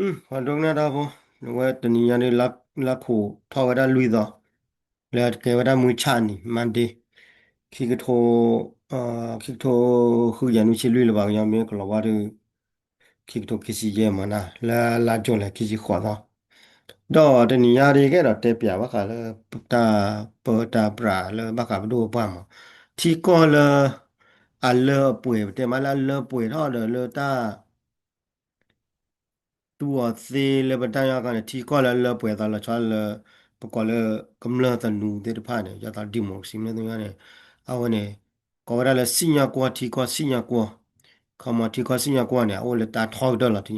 ပှၤဒိကနၣ်တၢ်ဖိ, အဝဲတနံၤညါဒ် လါခိးထီၣ်ဝဲဒၣ်လွံၢ်သီ, လၢကဲဝဲဒၣ်မုၢ်ဆၣ်နံၤ Monday, ခံကထိ, ခံကထိဃုယၤနွံဆံလွံၢ်လၢပှၤကညီမ့ၢ်ကလီၤဝါဒီး ခံကထိခံဆံယဲၢ်မးနၤ လၢလါယူၤလံခံဆံဃိးသီ, ဒီးတနံၤညါဒ်ကဲဒီးတဲပၠးဘၣ်ဃးလၢ တၢ်ပၢတၢ်ပြးလၢဘၣ်ဃးပဒိၣ်ပပှၢ်မး, ထံကီၢ်လၢ အလၢအပှဲၤ ပတဲမးလၢအလၢပှဲၤထီၣ်ဒီးလၢတၢ် တူၢ်အီၤသ့လၢပတၢ်ညါခီန့ၣ် ထံကီၢ်လၢအလၢပှဲၤအသးလီၤဆီလၢ ပကိးလၢကမျၢၢ်သနူသ့ၣ်တဖၣ်န့ၣ် ယသး democracy မ့ၢ်သ့ၣ်ညါန့ၣ်, အဝဲန့ၣ် ကိးဝဲဒၣ်လၢစံၣ်ညီၣ်ကွီၢ် ထံကီၢ်စံၣ်ညီၣ်ကွီၢ်, ခီမီထံကီၢ်စံၣ်ညီၣ်ကွီၢ်န့ၣ် အအိၣ်လၢတၢ်ထီကတၢၢ်လီၤ, ထံ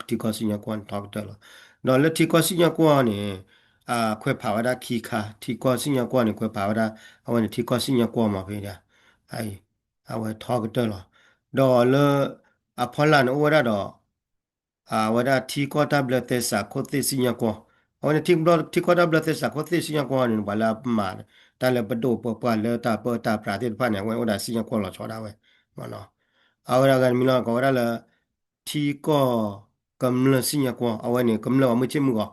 ကီၢ်စံၣ်ညီၣ်ကွီၢ်န့ၣ်ထီကတၢၢ်လီၤ, ဒီးလၢထံကီၢ်စံၣ်ညီၣ်ကွီၢ်န့ၣ် ခွဲးဖးဝဲဒၣ်ခံခါ, ထံကီၢ်စံၣ်ညီၣ်ကွီၢ်န့ၣ် ခွဲးဖးဝဲဒၣ် အဝဲန့ၣ်ထံကီၢ်စံၣ်ညီၣ်ကွီၢ်မးဖဲဒၣ် အဝဲထီကတၢၢ်လီၤ, ဒီးလၢ အဖီလာ်န့ၣ်အိၣ်ဝဲဒၣ်ဒီး အဝဲဒၣ်ထံကီၢ်တၢ်ဘျၢသဲစးခိၣ်သ့ၣ်စံၣ်ညီၣ်ကွီၢ်, အဝဲန့ၣ် ထံကီၢ်တၢ်ဘျၢသဲစးခိၣ်သ့ၣ်စံၣ်ညီၣ်ကွီၢ်န့ၣ် ပှၤလၢအမၤ တၢ်လၢပဒိၣ်ပပှၢ်လၢတၢ်ပၢတၢ်ပြးသ့ၣ်တဖၣ်န့ၣ် အဝဲအိၣ်ဒၣ်စံၣ်ညီၣ်ကွီၢ်လီၤဆီဒၣ်ဝဲ, အဝဲဒၣ်ဂၤတမံၤလီၤ ကိးဝဲဒၣ်လၢ ထံကီၢ်ကမျၢၢ်စံၣ်ညီၣ်ကွီၢ်, အဝဲန့ၣ် ကမျၢၢ်ပှၤမုၢ်ဆ့ၣ်မုၢ်ဂီၤ,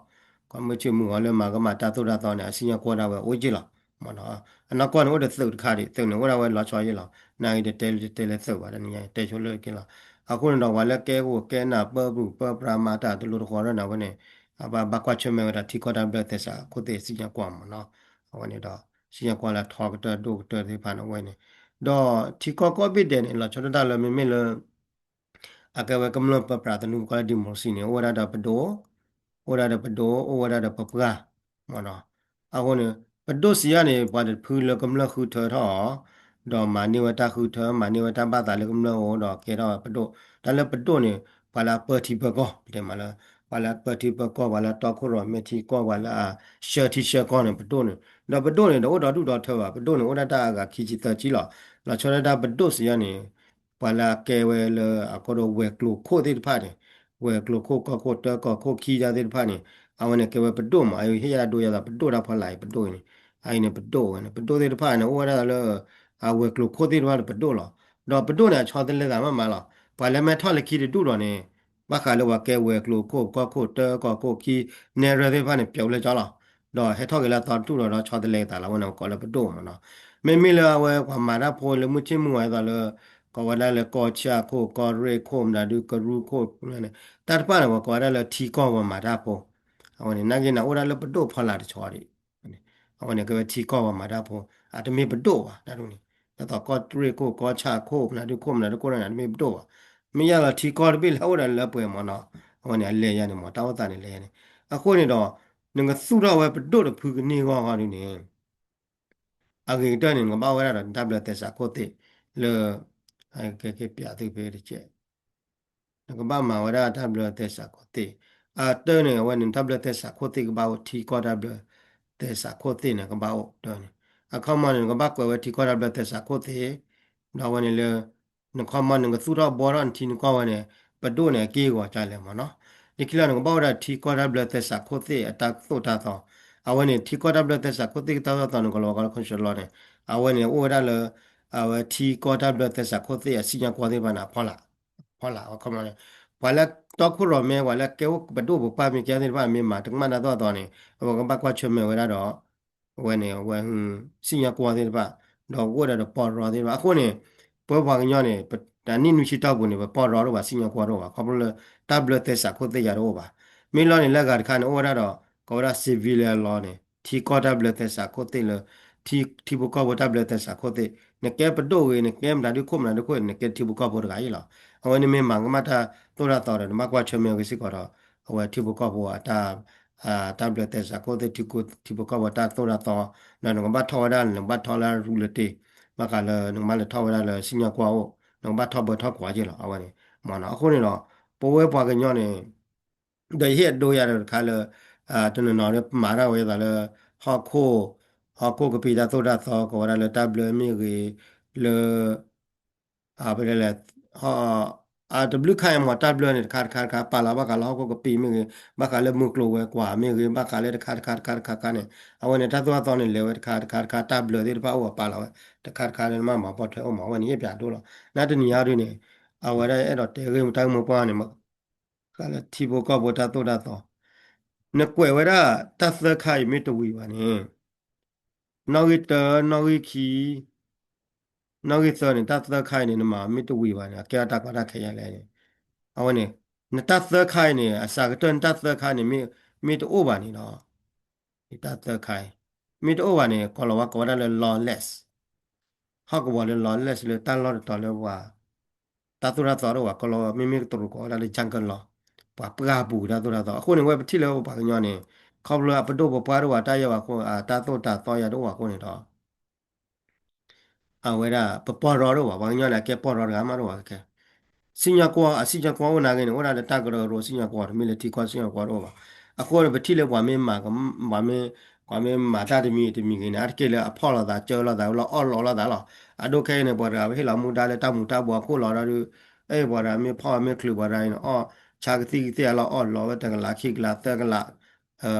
ပှၤမုၢ်ဆ့ၣ်မုၢ်ဂီၤလၢမၤကမၤတၢ်သိၣ်တၢ်သီန့ၣ် အစံၣ်ညီၣ်ကွီၢ်ဒၣ်ဝဲအိၣ်က့ၢ်လီၤ, မ့ၢ်နီၤ, အနီၢ်ကီၢ်န့ၣ်အိၣ်ဒီးသုးတခါဒံး, သုးန့ၣ်အိၣ်ဒၣ်ဝဲလီၤဆီယ့ၢ်လီၤ, နာ်ဂ့ၤတတဲလၢတတဲလၢသုးဘၣ် တနံၤညါတဲဆိလၢက့ၢ်လီၤ, အဃိန့ၣ်ဒီးပှၤလၢကဲအိၣ်ကဲနၢ် ပၢပြးမၤတၢ်တလိၤတဃီၤဒီးန့ၣ် အဝဲန့ၣ် အဘၣ်ကွၢ်ဆၢၣ်မဲာ်ဝဲဒၣ်ထံကီၢ်တၢ်ဘျၢသဲစးခိၣ်သ့ၣ်စံၣ်ညီၣ်ကွီၢ်မ့ၢ်နီၤ, အဝဲန့ၣ်ဒီး စံၣ်ညီၣ်ကွီၢ်လၢထီကတၢၢ်ဒိၣ်ကတၢၢ်သ့ၣ်တဖၣ်န့ၣ်အဝဲန့ၣ်, ဒီးထံကီၢ်ကိးဘ့ၣ်ဒဲးန့ၣ် လီၤဆီဒၣ်တၢ်လၢမ့မ့ၢ်လၢ အကဲဝဲကမျၢၢ်ပၢပြးသနူပကိးလၢ democracy န့ၣ် အိၣ်ဝဲဒၣ်ဒီးပဒိၣ်, အိၣ်ဝဲဒၣ်ဒီးပဒိၣ် အိၣ်ဝဲဒၣ်ဒီးပပှၢ်, မ့ၢ်နီၤ, အဃိန့ၣ် ပဒိၣ်စံးယါန့ၣ် ပှၤတဖုလၢကမျၢၢ်ဃုထၢထီၣ်အီၤ, ဒီးမၤန့ၢ်ဝဲတၢ်ဃုထၢ မၤန့ၢ်ဝဲတၢ်ဘၣ်သးလၢကမျၢၢ်အအိၣ်ဒီးကဲထီၣ်ပဒိၣ်, တၢ်လၢပဒိၣ်န့ၣ် ပှၤလၢအပၢထံပၢကီၢ် ပတဲမးလၢ ပှၤလၢအပၢထံပၢကီၢ် ပှၤလၢအတီခိၣ်ရိၣ်မဲထံကီၢ် ပှၤလၢအဆှၢထံဆှၢကီၢ်န့ၣ် ပဒိၣ်န့ၣ်, ဒီးပဒိၣ်န့ၣ် တအိၣ်ဒီဒူၣ်ဒီထၢဘၣ် ပဒိၣ်န့ၣ် အိၣ်ဒၣ်တၢ်အဂၤခံဆံသၢဆံလီၤ, လီၤဆီဒၣ်တၢ်ပဒိၣ်စံးယါန့ၣ် ပှၤလၢအကဲဝဲလၢအကီၢ်ဒီးဝဲၤကျိၤခိၣ်သ့ၣ်တဖၣ်န့ၣ်, ဝဲၤကျိၤခိၣ် ကီၢ်ခိၣ်တၢ ကီၢ်ခိၣ်ခံဒၣ်သ့ၣ်တဖၣ်န့ၣ်, အဝဲန့ၣ်ကဲဝဲပဒိၣ်မး အဟ့ၣ်ယါဒိယါသး ပဒိၣ်တၢ်ဖီလာ်အံၤပဒိၣ်အံၤန့ၣ်, အအံၤန့ၣ်ပဒိၣ်ဝဲန့ၣ် ပဒိၣ်သ့ၣ်တဖၣ်န့ၣ် အိၣ်ဝဲဒၣ်လၢ အဝဲၤကျိၤခိၣ်သ့ၣ်တဖၣ်န့ၣ်ပဒိၣ်လီၤ, ဒီးပဒိၣ်န့ၣ် အဆီတလဲသးမးမးလီၤ, ပှၤလၢမ့ၢ်ထီၣ်လၢခံတဒူၣ်ဒီးန့ၣ် ဘၣ်ဃးလၢပှၤကဲဝဲၤကျိၤခိၣ် ကီၢ်ခိၣ်တၢ ကီၢ်ခိၣ်ခံ နဲၣ်ရွဲၣ်သ့ၣ်တဖၣ်န့ၣ် ပျီလၢကၠီလီၤ, ဒီးဟဲထီၣ်က့ၤလၢအသီတဒူၣ်ဒီး ဒီးဆီတလဲသးလီၤ အဝဲန့ၣ် ပကိးလၢပဒိၣ်မ့ၢ်နီၤ, မ့မ့ၢ်လၢအဝဲပှၤမၤတၢ်ဖိလၢမုၢ်ဆ့ၣ်မုၢ်ဝါအသိးလၢ ကိးဝဲဒၣ်လၢကီၢ်ဆၣ်ခိၣ် ကီၢ်ရ့ၣ်ခိၣ် မတၤဒုကရူၢ်ခိၣ်န့ၣ် တၢ်တဖၣ်န့ၣ် ပှၤကိးဝဲဒၣ်လၢထံကီၢ်ပှၤမၤတၢ်ဖိ, အဝဲန့ၣ် နာ်က့န့ၣ် အိၣ်ဒၣ်လၢပဒိၣ်ဖီလာ်တဆီဒံး, အဝဲန့ၣ်ကဲဝဲထံကီၢ်ပှၤမၤတၢ်ဖိ, အတမ့ၢ်ပဒိၣ်ဘၣ် တၢ်ဒ်န့ၣ်, ဒ်သိးကီၢ်ရ့ၣ်ခိၣ် ကီၢ်ဆၣ်ခိၣ် မတၤဒုခိၣ် မတၤဒုခိၣ်န့ၣ် တမ့ၢ်ပဒိၣ်ဘၣ်, မ့ၢ်ယါလီၤထံကီၢ်တဘ့ၣ်လၢအိၣ်ဒီးလၢပှဲၤမ့ၢ်နီၤ, အဝဲန့ၣ်အလဲၤယါန့ၣ်မ့ၢ် တၢ်အိၣ်သးန့ၣ်လဲၤယါန့ၣ်, အဃိန့ၣ်ဒီး နကသူၣ်ထီၣ်ဝဲပဒိၣ်တဖုကန့ၢ်အဂီၢ်ဒ်န့ၣ် အဂ့ၤကတၢၢ်န့ၣ် နကဘၣ်အိၣ်ဝဲဒၣ်ဒီးနတၢ်ဘျၢသဲစးခိၣ်သ့ၣ်လၢ ကဲက့ၤပၠးသုဖဲတကဲး, နကဘၣ်မၤဝဲဒၣ်တၢ်ဘျၢသဲစးခိၣ်သ့ၣ်, အတၢၢ်န့ၣ် အဝဲန့ၣ် နတၢ်ဘျၢသဲစးခိၣ်သ့ၣ်ကဘၣ်အိၣ် ထံကီၢ်တၢ်ဘျၢသဲစးခိၣ်သ့ၣ်န့ၣ် ကဘၣ်အိၣ်တၢၢ်န့ၣ်, အခီမီန့ၣ် နကဘၣ်ကွဲးဝဲထံကီၢ်တၢ်ဘျၢသဲစးခိၣ်သ့ၣ်, ဒီးအဝဲန့ၣ်လၢ နခီမီနကသူၣ်ထီၣ်ဘှီထီၣ်နထံနကီၢ်ဝဲန့ၣ် ပဒိၣ်န့ၣ် အက့ၢ်အဂီၤကလဲၣ်မ့ၢ်နီၤ, လၢခံလီၤ နကဘၣ်အိၣ်ဝဲဒၣ်ထံကီၢ်တၢ်ဘျၢသဲစးခိၣ်သ့ၣ်အတၢ်သိၣ်တၢ်သီ, အဝဲန့ၣ် ထံကီၢ်တၢ်ဘျၢသဲစးခိၣ်သ့ၣ်ကတၢ်သိၣ်တၢ်သီန့ၣ် ကလီၤဝဲကီလၢ constitution လီၤန့ၣ်, အဝဲန့ၣ်အိၣ်ဝဲဒၣ်လၢ အဝဲထံကီၢ်တၢ်ဘျၢသဲစးခိၣ်သ့ၣ်အစံၣ်ညီၣ်ကွီၢ်သ့ၣ်တဖၣ်န့ၣ် အဖီလာ်, အဖီလာ် အခီမီန့ၣ် ပှၤလၢတီခိၣ်ရိၣ်မဲ ပှၤလၢကဲအိၣ်ပဒိၣ်ပပှၢ်မ့ၢ်ကဲသ့ၣ်တဖၣ်မ့ၢ်မၤတကမၣ်တၢ်သိၣ်တၢ်သီန့ၣ် အဝဲကဘၣ်ကွၢ်ဆၢၣ်မဲာ်ဝဲဒၣ်ဒီး အဝဲန့ၣ် အဝဲ စံၣ်ညီၣ်ကွီၢ်သ့ၣ်တဖၣ်, ဒီးကအိၣ်ဒီးပီၢ်ရီသ့ၣ်တဖၣ် အဃိန့ၣ် ပဝဲပှၤကညီန့ၣ် တနံၣ်နွံဆံတီၢ်ပူၤန့ၣ် ပပီၢ်ရီတအိၣ်ဘၣ် စံၣ်ညီၣ်ကွီၢ်တအိၣ်ဘၣ် ခီဖျိလၢ တၢ်ဘျၢသဲစးခိၣ်သ့ၣ်ယၤတအိၣ်ဘၣ်. မ့ၢ်လီၤန့ၣ် လၢအဂၤတခါန့ၣ် အိၣ်ဝဲဒၣ်ဒီး ကိးဝဲဒၣ် civilian law န့ၣ် ထံကီၢ်တၢ်ဘျၢသဲစးခိၣ်သ့ၣ်လၢ ထံဖိကီၢ်ဖိတၢ်ဘျၢသဲစးခိၣ်သ့ၣ် နကဲပဒိၣ်ဂ့ၤ နကဲမတၤဒုခိၣ်မတၤဒုခိၣ် နကဲထံဖိကီၢ်ဖိတဂၤအံၤလီၤ. အဝဲန့ၣ်မ့ၢ်မၤကမၣ်တၢ်သိၣ်တၢ်သီဒီး နဘၣ်ကွၢ်ဆၢၣ်မဲာ်ဂ့ၤစ့ၢ်ကီးဒီး အဝဲထံဖိကီၢ်ဖိအတၢ် တၢ်ဘျၢသဲစးခိၣ်သ့ၣ် ထံဖိကီၢ်ဖိတၢ်သိၣ်တၢ်သီ ဒီးနကဘၣ်ထီၣ်ဝဲဒၣ် နကဘၣ်ထီၣ်လၢရူလတ့ ဘၣ်ဃးလၢနကဘၣ်လဲၤထီၣ်ဝဲဒၣ်လၢစံၣ်ညီၣ်ကွီၢ်အိၣ် နကဘၣ်ထီၣ်ဘၢထီၣ်ကွၢ်က့လီၤ အဝဲန့ၣ်မ့ၢ်နီၤ. အဃိန့ၣ်ဒီး ပဝဲပှၤကညီန့ၣ် ဒီးယဟ့ၣ်အဒိယၤဒီးတခါလၢ တနီၤနီၤမၤတၢ်ဝဲသးလၢ ဟီၣ်ခိၣ် ဟီၣ်ခိၣ်ကပံာ်တၢ်သိၣ်တၢ်သီ ကိးဝဲဒၣ်လၢတၢ်ဘျၢမ့ၢ်ဂ့ၤ လၢ ဖဲလဲၣ် အတဘျုးခါအံၤမ့ၢ်တၢ်ဘျၢန့ၣ် တခါတခါတခါ ပာ်လီၤဘၣ်ဃးလၢဟီၣ်ခိၣ်ကပံာ်မ့ၢ်ဂ့ၤ ဘၣ်ဃးလၢမုၢ်ကျိၤဝဲၤကွာ်မ့ၢ်ဂ့ၤ ဘၣ်ဃးလၢတခါတခါတခါတခါတခါန့ၣ် အဝဲန့ၣ် တၢ်သိၣ်တၢ်သီန့ၣ် လဲၤဝဲတခါတခါတခါ တၢ်ဘျၢသ့ၣ်တဖၣ်အိၣ်အပာ်လီၤဝဲ တခါတခါလၢနမ့ၢ်မၤပိာ်ထွဲအိၣ်မး အဝဲန့ၣ် ယဟ့ၣ်ပၠးဒိလီၤ. နတနံၤညါဒ်န့ၣ် အဝဲဒၣ်အဲၣ်ဒိးတဲဂ့ၢ်တၢ်ဂ့ၢ်မိၢ်ပှၢ်န့ၣ် ထံဖိကီၢ်ဖိတၢ်သိၣ်တၢ်သီ, နကွဲးဝဲဒၣ်တၢ်သၢခါအံၤမ့ၢ်တဝံၤဘၣ်န့ၣ်, နီၣ်ဂံၢ်တၢ နီၣ်ဂံၢ်ခံ နီၣ်ဂံၢ်သၢန့ၣ် တၢ်သၢခါအံၤန့ၣ် နမၤမ့ၢ်တဝံၤဘၣ်န့ၣ် အကဲထီၣ်တၢ်ကီတၢ်ခဲယဲလဲၣ်န့ၣ်, အဝဲန့ၣ် နတၢ်သၢခါအံၤန့ၣ် အစှၤကတၢၢ်နတၢ်သၢခါန့ၣ် မ့ၢ်တအိၣ်ဘၣ်န့ၣ်ဒီး တၢ်သၢခါအံၤ မ့ၢ်တအိၣ်ဘၣ်န့ၣ် ကီၤလၤဝါကိးဝဲဒၣ်လၢ lawless ဟီၣ်ကဝီၤလၢ lawless လၢတၢ်လီၢ်တတီၤလၢပှၤ တၢ်သိၣ်တၢ်သီတအိၣ်ဘၣ်, ကီၤလၤဝါမ့မ့ၢ်ကတရူးကိးဝဲဒၣ်လၢ jungle law, ပှၤပှၢ်ပူၤတၢ်သိၣ်တၢ်သီ. အဃိန့ၣ် ဝဲပထံၣ်လၢပပှၤကညီန့ၣ် ခီဖျိအပဒိၣ်ပပှၢ်တအိၣ်ဘၣ် တၢ်ယဲၢ်ဘၣ်အဃိ အတၢ်သိၣ်တၢ်သီယဲၢ်တအိၣ်ဘၣ်အဃိန့ၣ်ဒီး အဝဲဒၣ်ပပီၢ်ရီတအိၣ်ဘၣ်, ပှၤကညီန့ၣ် အကဲပီၢ်ရီတဂၤမးတအိၣ်ဘၣ်ခဲခဲ စံၣ်ညီၣ်ကွီၢ်, အစံၣ်ညီၣ်ကွီၢ်အိၣ်နာ်က့န့ၣ် အိၣ်ဒၣ်လၢတၢ်ကရၢကရိစံၣ်ညီၣ်ကွီၢ်, တမ့ၢ်လၢထံကီၢ်စံၣ်ညီၣ်ကွီၢ်တအိၣ်ဘၣ်. အဃိန့ၣ် ပထံၣ်လၢပှၤမ့ၢ်မၤ, ပှၤမ့ၢ်, ပှၤမ့ၢ်မၤတၢ်တမံၤတမံၤဂ့ၤန့ၣ် အါတက့ၢ်လၢအဖီၣ်လိာ်သး ကၢလိာ်သး လီၤအီၣ်လီၤလိာ်သးလီၤ. အဒိခဲအံၤန့ၣ် ပှၤတဂၤဝဲဟ့ၣ်လီၤမူဒါလၢတၢ်မူၤတၢ်ဘှီးအခိၣ်လီၤဒီး, အဲ ပှၤတဂၤမ့ၢ်ဖီၣ်မ့ၢ်ချုးပှၤတဂၤအံၤန့ၣ် အီၣ်ဆါကသံၣ်ကသ့ၣ်အလီၤအီၣ်လီၤဝဲတကလးခံကလးသၢကလး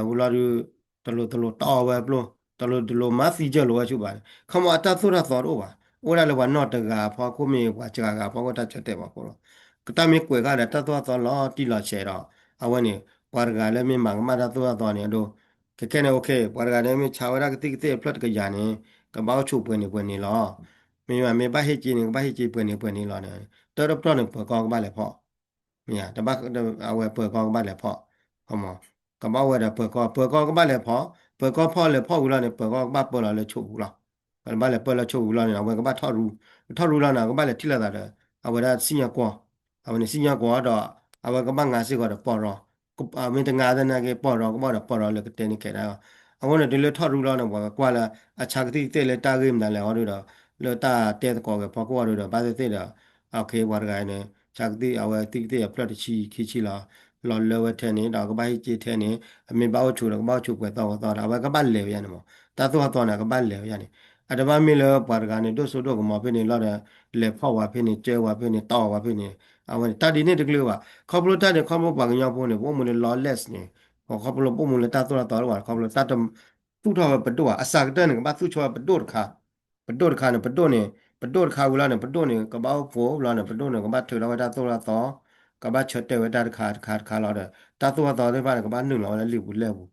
ဝံၤလီၤဒုး တလိၤတလိၤတီဝဲပျိ, တလိၤတလိၤမၤသံကၢလိာ်ဝဲဆူၣ်ဘၣ်န့ၣ် ခီမီအတၢ်သိၣ်တၢ်သီတအိၣ်ဘၣ်. အိၣ်ဒၣ်လၢပှၤနီၢ်တဂၤဖီခိၣ်မ့ၢ် ပှၤစှၤဂၤဖီခိၣ်တၢ်ဆၢတဲာ်ဘၣ်အဃိလီၤ. ကတၢ်မ့ၢ်ကွဲးဃာ်ဒီးတၢ်သိၣ်တၢ်သီလီၤတံၢ်လီၤဆဲးဒီး အဝဲန့ၣ် ပှၤတဂၤလၢမ့ၢ်မၤကမၣ်တၢ်သိၣ်တၢ်သီန့ၣ် အဒိ ခဲခဲန့ၣ် okay ပှၤတဂၤန့ၣ်မ့ၢ်ဆါဝဲဒၣ်ကသံၣ်ကသ့ၣ်အဖျၢၣ်တကယၤန့ၣ် ကဘၣ်အိၣ်ဆူၣ်ပှဲၤန့ၣ်ပှဲၤန့ၣ်လီၤ. မ့ၢ်မ့ၢ်ဘၣ်ဟ့ၣ်က့ၤန့ၣ် ကဘၣ်ဟ့ၣ်က့ၤပှဲၤန့ၣ်ပှဲၤန့ၣ်လီၤန့ၣ် တၢ်တပတီၢ်န့ၣ် ပၢၤကီၢ်ကဘၣ်လဲၤဖီၣ် မ့ၢ်ဧါ, အဝဲပၢၤကီၢ်ကဘၣ်လဲၤဖီၣ်, ကဘၣ်ဝဲဒီးပၢၤကီၢ်, ပၢၤကီၢ်ကဘၣ်လဲၤဖီၣ်, ပၢၤကီၢ်ဖီၣ်လဲၤဖီၣ်ဝံၤလီၤန့ၣ် ပၢၤကီၢ်ကဘၣ်ပၢလီၤလၢဆိးပူၤလီၤ. ကဘၣ်လဲၤပၢလၢဆိးပူၤလီၤန့ၣ် အဝဲကဘၣ်ထီၣ်ရူ, ထီၣ်ရူလီၤန့ၣ် အကဘၣ်လဲၤထံၣ်လိာ်သးဒီး အဝဲဒၣ်စံၣ်ညီၣ်ကွီၢ်, အဝဲန့ၣ်စံၣ်ညီၣ်ကွီၢ်ဒီး အဝဲကဘၣ်ငါစ့ၢ်ကီးဒီးပီၢ်ရီ, မ့ၢ်တငါသနာ်က့ ပီၢ်ရီကဘၣ်ဒီးပီၢ်ရီလၢကတဲန့ၢ်ခဲဒၣ်လီၤ. အဃိန့ၣ် တုၤလၢထီၣ်ရူလီၤန့ၣ် ပှၤကကွၢ်လၢ အဆါကသံၣ်ကသ့ၣ်လၢတၢ်ဂ့ၢ်မနုၤလဲၣ်အီၤဒီး လၢတၢ်တဲသကိးဂဲၤဖီခိၣ်အီၤဒီး ဘၣ်သ့ၣ်သ့ၣ်ဒီး အခဲ ပှၤတဂၤန့ၣ် ဆါကသံၣ်အဝဲသံၣ်ကသ့ၣ်အဖျၢၣ်တဆံခံဆံလီၤ. လီၤလၢဝဲထဲန့ၣ် ဒီးကဘၣ်ဟ့ၣ်က့ၤထဲန့ၣ် အမ့ၢ်ဘၣ်အိၣ်ဆိးဒီးကဘၣ်အိၣ်ဆိးပှဲၤသီဝဲသီဒီး အဝဲကဘၣ်လဲၤဝဲယါန့ၣ်မး, တၢ်သိၣ်တၢ်သီန့ၣ် အကဘၣ်လဲၤဝဲယါန့ၣ်. အတဘၣ်မ့ၢ်လၢပှၤတဂၤန့ၣ် ဒိၣ်စိဒိၣ်ကမီၤဖဲန့ၣ်လီၤဒီး လဲၤဖီၣ်ဝဲဖဲန့ၣ် ကၢဝဲဖဲန့ၣ် တီဝဲဖဲန့ၣ် အဝဲန့ၣ် တၢ်ဒ်န့ၣ်တကလုာ်ဘၣ်. ခီဖျိတၢ်န့ၣ် ခီဖျိပှၤကညီဖိန့ၣ် ပအိၣ်မူလၢ lawless န့ၣ် ခီဖျိပအိၣ်မူလၢတၢ်သိၣ်တၢ်သီတအိၣ်ဘၣ် ခီဖျိတၢ်တ သူၣ်ထီၣ်ဝဲပဒိၣ်ဧါ, အစှၤကတၢၢ်န့ၣ် ကဘၣ်သူၣ်ထီၣ်ဝဲပဒိၣ်တခါ, ပဒိၣ်တခါန့ၣ် ပဒိၣ်န့ၣ် ပဒိၣ်တခါဝံၤလီၤန့ၣ် ပဒိၣ်န့ၣ် ကဘၣ်အိၣ်ဖှိၣ်လီၤန့ၣ် ပဒိၣ်န့ၣ် ကဘၣ်ထုးထီၣ်ဝဲတၢ်သိၣ်တၢ်သီ, ကဘၣ်ဆၢတဲာ်ဝဲတၢ်တခါတခါတခါလီၤဒီး တၢ်သိၣ်တၢ်သီသ့ၣ်တဖၣ်န့ၣ် ကဘၣ်နုာ်လီၤဝဲလၢလံာ်ပူၤလဲၢ်ပူၤ.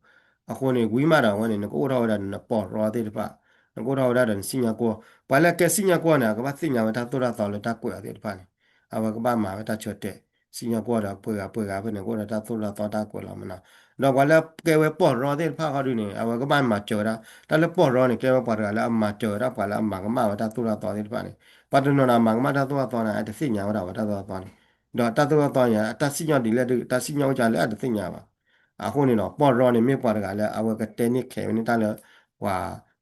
အဃိန့ၣ် ဝံၤမးဒီး အဝဲန့ၣ် နကအိၣ်ထီၣ်ဝဲဒၣ်နပီၢ်ရီသ့ၣ်တဖၣ်, နကအိၣ်ထီၣ်ဝဲဒၣ်ဒီးနစံၣ်ညီၣ်ကွီၢ်, ပှၤလၢကဲစံၣ်ညီၣ်ကွီၢ်န့ၣ် အကဘၣ်သ့ၣ်ညါဝဲတၢ်သိၣ်တၢ်သီလၢတၢ်ကွဲးအီၤသ့ၣ်တဖၣ်န့ၣ် အဝဲကဘၣ်မၤဝဲတၢ်ဆၢတဲာ်, စံၣ်ညီၣ်ကွီၢ်ဒီးပှဲၤဂၤပှဲၤဂၤဖဲန့ၣ် ကအိၣ်ဒီးတၢ်သိၣ်တၢ်သီတၢ်ကွဲးလီၤမးနီၤ. ဒီးပှၤလၢကဲဝဲပီၢ်ရီသ့ၣ်တဖၣ်ဃီဒုန့ၣ် အဝဲကဘၣ်မၤစၢၤဝဲဒၣ်, တၢ်လၢပီၢ်ရီန့ၣ် ကဲဝဲပှၤတဂၤလၢအမၤစၢၤဝဲဒၣ်ပှၤလၢအမၤကမၣ်ဝဲတၢ်သိၣ်တၢ်သီသ့ၣ်တဖၣ်န့ၣ်, ပှၤတနီၤနီၤမၤကမၣ်တၢ်သိၣ်တၢ်သီန့ၣ် အတသ့ၣ်ညါဝဲဒၣ်ဝဲတၢ်သိၣ်တၢ်သီန့ၣ်, ဒီးတၢ်သိၣ်တၢ်သီန့ၣ် အတၢ်စံၣ်ညီၣ်ဒ်လဲၣ်ဒု တၢ်စံၣ်ညီၣ်အိၣ်ကလဲၣ်အတသ့ၣ်ညါဘၣ်. အဃိန့ၣ်ဒီး ပီၢ်ရီန့ၣ် မ့ၢ်ပှၤတဂၤလၢအဝဲကတဲန့ၢ်ခဲးဝဲန့ၢ်တၢ်လၢ ပှၤ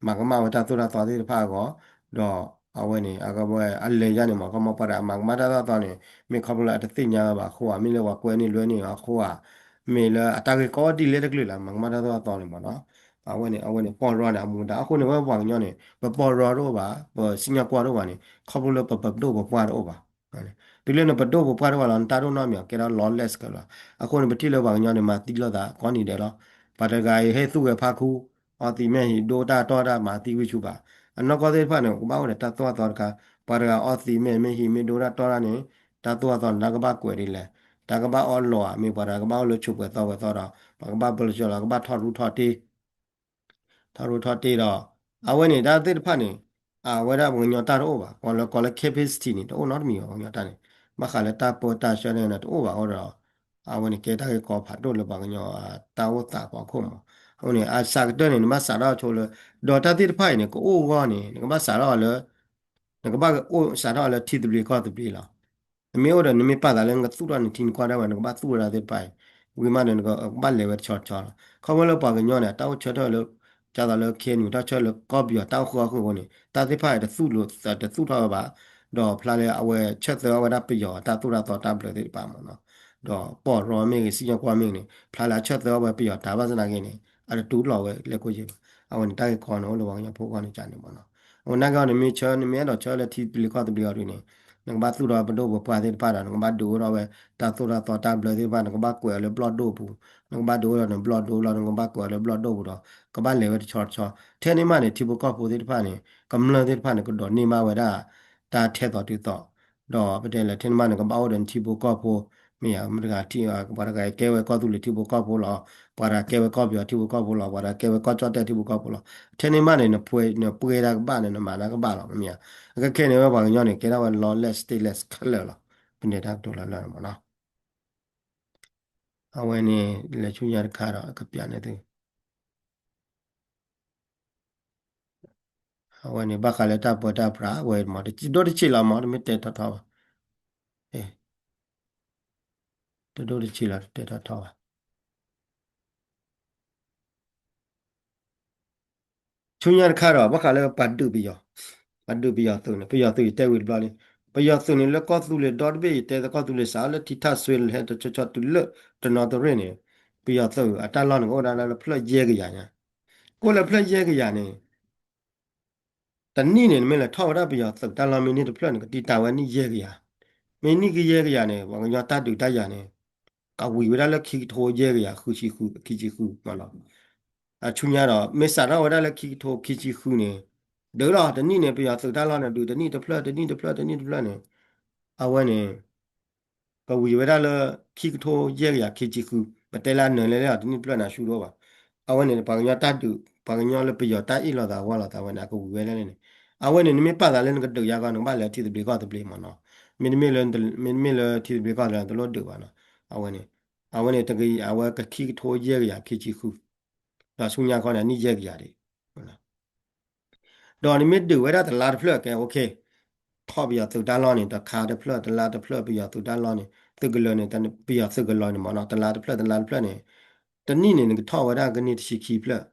မၤကမၣ်ဝဲတၢ်သိၣ်တၢ်သီသ့ၣ်တဖၣ်အဂီၢ်, ဒီးအဝဲန့ၣ် အဝဲအလဲၤယါန့ၣ်မး ခီမီပှၤတဂၤအမၤကမၣ်တၢ်သိၣ်တၢ်သီန့ၣ် မ့ၢ်ခီဖျိလၢအတသ့ၣ်ညါဝဲဘၣ်အဃိဧါ, မ့ၢ်လၢပှၤကွဲန့ၢ်လွဲန့ၢ်အီၤအဃိဧါ, မ့ၢ်လၢအတၢ်ဂ့ၢ်ကီဒ်လဲၣ်တကလုာ်လၢမၤကမၣ်တၢ်သိၣ်တၢ်သီန့ၣ်မးနီၤ. အဝဲန့ၣ် အဝဲန့ၣ် ပီၢ်ရီန့ၣ် အမူဒါ အဃိန့ၣ် ဝဲပှၤကညီန့ၣ် ပပီၢ်ရီတအိၣ်ဘၣ်, ပစံၣ်ညီၣ်ကွီၢ်တအိၣ်ဘၣ်န့ၣ် ခီဖျိလၢပပဒိၣ်ပပှၢ်တအိၣ်ဘၣ်. တုၤလၢနပဒိၣ်ပပှၢ်တအိၣ်ဘၣ်လီၤ နတၢ်ဒိၣ်နီၢ်မံၤအီၤ ကဲထီၣ် lawless ကလီၤ. အဃိန့ၣ် ပထံၣ်လၢပှၤကညီန့ၣ် မၤသံလိာ်သးကိးနံၤဒဲးလီၤ. ပှၤတဂၤအံၤဟဲသူၣ်ဂဲၤဖးခူ, အီသံးမဲာ်ဟံး ဒိတၢ်တီတၢ်မၤသံဝံၤဆူၣ်ဘၣ်. အနီၢ်ကီၢ်သ့ၣ်တဖၣ်န့ၣ် ကဘၣ်အိၣ်ဒီးတၢ်သိၣ်တၢ်သီတခါ, ပှၤတဂၤအီသံးမဲာ်မ့ၢ်ဟံးမ့ၢ်ဒိတၢ်တီတၢ်န့ၣ် တၢ်သိၣ်တၢ်သီန့ၣ် တၢ်ကဘၣ်ကွဲးဒ်လဲၣ်, တၢ်ကဘၣ်အီၣ်လီၤဧါ, မ့ၢ်ပှၤတဂၤကဘၣ်အိၣ်လၢဆိးပှဲၤသီဝဲသီဒီး ပှၤကဘၣ်ဘၢလၢကၠီလီၤ ကဘၣ်ထီၣ်ရူထီၣ်တ့ၢ် ထီၣ်ရူထီၣ်တ့ၢ်ဒီး အဝဲန့ၣ်တၢ်သ့ၣ်တဖၣ်န့ၣ် အဝဲဒၣ်ပှၤကညီတၢ်တအိၣ်ဘၣ်, ပှၤလၢကိးလၢ capacity န့ၣ် တအိၣ်နီတမံၤဘၣ် ပှၤကညီတၢ်န့ၣ်, ဘၣ်ဃးလၢတၢ်ပၢတၢ်ဆှၢန့ၣ်တအိၣ်ဘၣ်အဃိဒီး အဝဲန့ၣ်ကဲတၢ်ဂ့ၢ်ကီဖးဒိၣ်လၢပှၤကညီတၢ်အိၣ်သးဖီခိၣ်မး. အဃိန့ၣ် အစှၤကတၢၢ်န့ၣ် နဘၣ်စးထီၣ်ဆိလၢ ဒီးတၢ်သ့ၣ်တဖၣ်အံၤန့ၣ် ကအိၣ်အဂီၢ်န့ၣ် နကဘၣ်စးထီၣ်လၢ နကဘၣ်အိၣ်စးထီၣ်လၢထံသဘျ့ကီၢ်သဘျ့လီၤ. နမ့ၢ်အိၣ်ဒီး နမ့ၢ်ပာ်သးလၢနကသူၣ်ထီၣ်နထံနကီၢ်ဒၣ်ဝဲ နကဘၣ်သူၣ်ဝဲဒၣ်သ့ၣ်တဖၣ်အံၤ, ဝံၤမးဒီး နကဘၣ်လဲၤဝဲတဆီတဆီလီၤ. ခီဖျိလၢပှၤကညီန့ၣ် တၢ်အိၣ်ဆၢထၢၣ်လၢ ဒ်သိးလၢ KNU တၢ်ဆၢလၢကီၢ်ပယီၤတၢ်အိၣ်ဃုာ်အီၣ်ဃုာ်အဃိန့ၣ် တၢ်သ့ၣ်တဖၣ်အံၤတသူၣ်ထီၣ်ဝဲဘၣ်, ဒီးဖျါလၢအဝဲဆၢသၢအီၣ်ဝဲဒၣ်ပယီၤတၢ်သိၣ်တၢ်သီတၢ်ဘျၢသ့ၣ်တဖၣ်မးနီၤ. ဒီးပီၢ်ရီမ့ၢ်ဂ့ၤ စံၣ်ညီၣ်ကွီၢ်မ့ၢ်ဂ့ၤန့ၣ် ဖျါလၢအဆၢသၢအီၣ်ဝဲပယီၤတၢ်ဘၣ်ဆၣ်သနာ်က့န့ၣ် အတတူၢ်လိာ်ဝဲလဲၤကိၣ်ယဲၢ်ဘၣ်. အဝဲန့ၣ်တၢ်ဂ့ၢ်ကီန့ၣ် အိၣ်လၢပှၤကညီဖိဂီၢ်န့ၣ်ကန့ၣ်မးနီၤ. အဝဲနာ်က့အီၤန့ၣ် မ့ၢ်ဆၢ နမ့ၢ်အဲၣ်ဒိးဆၢလၢထံသဘျ့ကီၢ်သဘျ့အီၤဒ်န့ၣ် နကဘၣ်သူၣ်ထီၣ်ပဒိၣ်ပပှၢ်သ့ၣ်တဖၣ်ဒီး နကဘၣ်ဒုးအိၣ်ထီၣ်ဝဲ တၢ်သိၣ်တၢ်သီတၢ်ဘျၢသ့ၣ်တဖၣ် နကဘၣ်ကွဲးအီၤလၢဘျီၣ်ဒိၣ်ပူၤ, နကဘၣ်ဒုးအိၣ်ထီၣ်နဘျီၣ်ဒိၣ်လီၤ နကဘၣ်ကွဲးအီၤလၢဘျီၣ်ဒိၣ်ပူၤဒီး ကဘၣ်လဲၤဝဲတဆီတဆီ. ထဲန့ၣ်မးန့ၣ် ထံဖိကီၢ်ဖိသ့ၣ်တဖၣ်န့ၣ် ကမျၢၢ်သ့ၣ်တဖၣ်န့ၣ် ကဒိးန့ၢ်ဘၣ်ဝဲဒၣ် တၢ်ထဲသိးတုၤသိး, ဒီးပတဲလဲၣ် ထဲန့ၣ်မးန့ၣ် ကဘၣ်အိၣ်ဒီးနထံဖိကီၢ်ဖိ, မ့ၢ် မ့ၢ်ဧါ, မတဂၤထံၣ် ပှၤတဂၤကဲဝဲကီၢ်သူလ့ၤထံဖိကီၢ်ဖိလီၤ, ပှၤတဂၤကဲဝဲကီၢ်ပယီၤထံဖိကီၢ်ဖိလီၤ, ပှၤတဂၤကဲဝဲကီၢ်ကၠီၣ်တဲၣ်ထံဖိကီၢ်ဖိလီၤ, ထဲန့ၣ်မးန့ၣ် နပှဲၤတၢ်ကဘၣ်န့ၣ် နမၤတၢ်ကဘၣ်လီၤ, မ့ၢ်ဧါ. အခဲခဲန့ၣ် ဝဲပှၤကညီန့ၣ် ကဲထီၣ်ဝဲ lawless stateless ခဲလၢာ်လီၤ, ပန့ၢ်တၢ်ကတိၤလၢလၢမ့ၢ်နီၤ. အဝဲန့ၣ် လဲၤဆူညါတခါဒီး ကပျးန့ၣ်သု အဝဲန့ၣ် ဘၣ်ဃးလၢတၢ်ပၢတၢ်ပြး အဝဲမ့ၢ် တဒိၣ်တဆံးလီၤမ့ၢ် တမ့ၢ်တဲထီထီဘၣ်, တဒိၣ်တဆံးလီၤ တတဲထီထီဘၣ်. ဆူညါတခါဒီး ဘၣ်ဃးလၢပှၤဒုးပယီၤ, ပှၤဒုးပယီၤသုးန့ၣ် ပယီၤသုးယတဲဝံၤတဘျီလံ, ပယီၤသုးန့ၣ် လၢကီၢ်သူလ့ၤဒီတဘ့ၣ် ယတဲသကိးသူလ့ၤစး လၢထံထၣ်စွ့လၢဟဲတဆီဆီတုၤလၢတနီသရ့ၣ်န့ၣ် ပယီၤသုးအတၢ်လီၢ်န့ၣ် ကအိၣ်ဝဲဒၣ်လၢဖျၢၣ်ယဲၢ်ကယၤညါ, ကအိၣ်လၢဖျၢၣ်ယဲၢ်ကယၤန့ၣ် တနံၣ်န့ၣ် နမ့ၢ်လဲၤထီၣ်ဝဲဒၣ်ပယီၤသုးတၢ်လီၢ်မ့ၢ်နံၣ်တဖျၢၣ်န့ၣ် ကတံာ်တာ်ဝဲနံၣ်ယဲၢ်ကယၤ, မ့ၢ်နံၣ်ကယဲၢ်ကယၤန့ၣ် ပှၤကညီတၢ်ဒုးတၢ်ယၤန့ၣ် ကဝံၤဝဲဒၣ်လၢခံကထိယဲၢ်ကယၤ ဃုဆံဃု ခံဆံဃုမ့ၢ်နီၤ. ဆူညါဒီး မ့ၢ်စးထီၣ်ဝဲဒၣ်လၢခံကထိခံဆံဃုန့ၣ် ဒုးလီၤ တနံၣ်န့ၣ် ပယီၤသုးတၢ်လီၢ်န့ၣ် ဒုးတနံၣ်တဖျၢၣ် တနံၣ်တဖျၢၣ် တနံၣ်တဖျၢၣ်န့ၣ် အဝဲန့ၣ် ကဝံၤဝဲဒၣ်လၢ ခံကထိယဲၢ်ကယၤခံဆံဃု, ပတဲလၢအနၢၤလဲၣ်လဲၣ် တနံၣ်တဖျၢၣ်န့ၣ် အဆူၣ်တအိၣ်ဘၣ်. အဝဲန့ၣ် ပှၤကညီတၢ်ဒုး ပှၤကညီလၢပယီၤတၢ်အ့ၣ်လိာ်သးဝီလိာ်သးဝဲန့ၣ် အကဝံၤဝဲဒၣ်န့ၣ်, အဝဲန့ၣ် နမ့ၢ်ပာ်သးလၢနကဒုးယါကီး နကဘၣ်လဲၤထံသဘျ့ကီၢ်သဘျ့မ့ၢ်နီၤ. မ့တမ့ၢ်လၢ မ့တမ့ၢ်လၢထံသဘျ့ကီၢ်သဘျ့ တလိၣ်ဒုးဘၣ်နီၤ. အဝဲန့ၣ် အဝဲန့ၣ် တကယၤ အဝဲကခံကထိယဲၢ်ကယၤခံဆံဃု, ဒီးဆူညါခီန့ၣ် အနံၣ်ယဲၢ်ကယၤဒံး ဒီးနမ့ၢ်ဒုးဝဲဒၣ်တလါတဖျၢၣ်ကဲ okay, ထီၣ်ပယီၤသုးတၢ်လီၢ်န့ၣ် တခါတဖျၢၣ် တလါတဖျၢၣ် ပယီၤသုးတၢ်လီၢ်န့ၣ် သုးကလၢၤန့ၣ် ပယီၤသုးကလၢၤန့ၣ်မ့ၢ်နီၤ တလါတဖျၢၣ် တလါတဖျၢၣ်န့ၣ် တနံၣ်န့ၣ် နကထီၣ်ဝဲဒၣ်ကန့ၢ်တဆံခံဖျၢၣ်,